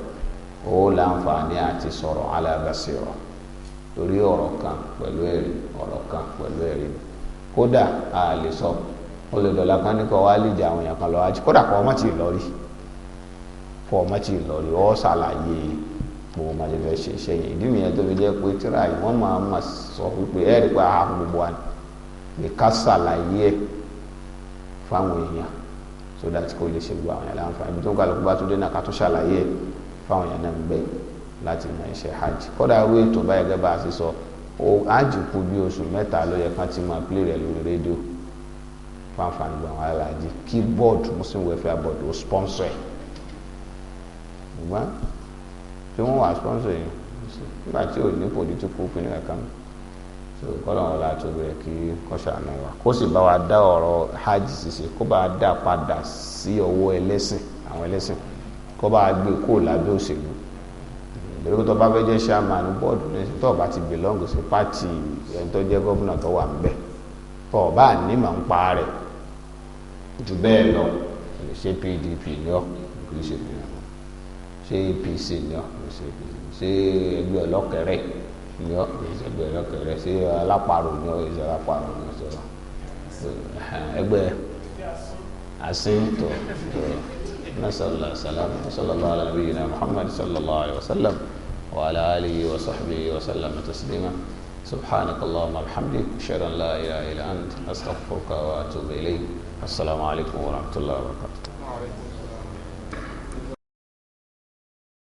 ó láǹfààní àti sọ̀rọ̀ ala basira, torí ọ̀rọ̀ kan pẹ̀lú ẹ̀rí, ọ̀rọ̀ kan pẹ̀lú ẹ̀rí. Kódà a lè sọ ó lè dọ̀là kan ní kó wá lè jẹ àwọn èèyàn kan lọ hajj, kódà kó ọmọ tí ì lọ rí, fọ ọmọ tí ì lọ rí, ọ ṣàlàyé gbogbo máa ṣe fẹ́ ṣe iṣẹ́ yẹn. Ìdí nìyẹn tó fi jẹ́ pé tíra yìí wọ́n máa ma sọ wípé ẹ rí pé a gbogbo wa ni ká ṣàlàyé ẹ̀ fáwọn èèyàn so that kò lè ṣe gbogbo àwọn èèyàn láǹfààní. Ibi tó ń kálukú bá tún dé náà ká tún ṣàlàyé ẹ̀ fáwọn èèyàn náà ń bẹ láti mọ iṣẹ́ hajj. Kódà wí ètò báyìí gẹ́gẹ́ bá a ṣe sọ, hajj kù bí oṣù 3 ló yẹ kán ti máa play rẹ̀ lórí rédíò fáǹfààní gbọ̀n àwọn aláàjì, kí board Muslim Welfare Board ó sponsor ẹ̀. Ṣùgbọ́n tí wọ́n wà sponsor yìí nígbà tí ò ní political opinion kankan, so kọ́lọ́n wọn láti bẹ̀rẹ̀ kí kó ṣàánú wa, kó sì bá wa dá ọ̀rọ̀ hajj ṣiṣẹ́, kó bá dá padà sí ọwọ́ ẹlẹ́sìn, àwọn ẹlẹ́sìn, kó bá gbé kó lábẹ́ òṣèlú. Ìbẹ̀rẹ̀ tó bá fẹ́ jẹ́ chairman board ní tó bá ti belong sí party ẹni tó jẹ́ gómìnà tó wà ń bẹ̀, tó bá ní mà ń pa rẹ̀ jù bẹ́ẹ̀ lọ, ṣé PDP ni ọ́, kì í ṣe PDP, ṣé APC ni ọ́, kì í ṣe APC, ṣé ẹgbẹ́ ọlọ́kẹ̀rẹ̀ ni ọ́, kì í ṣe ẹgbẹ́ ọlọ́kẹ̀rẹ̀, ṣé alápàrọ̀ ni ọ́, kì í ṣe alápàrọ̀ ni ọ́, ẹgbẹ́ asín tó tó. نسأل الله السلامة. وصلى الله على نبينا محمد صلى الله عليه وسلم وعلى آله وصحبه وسلم تسليما. سبحانك اللهم وبحمدك، أشهد أن لا إله إلا أنت، أستغفرك وأتوب إليك. السلام عليكم ورحمة الله وبركاته.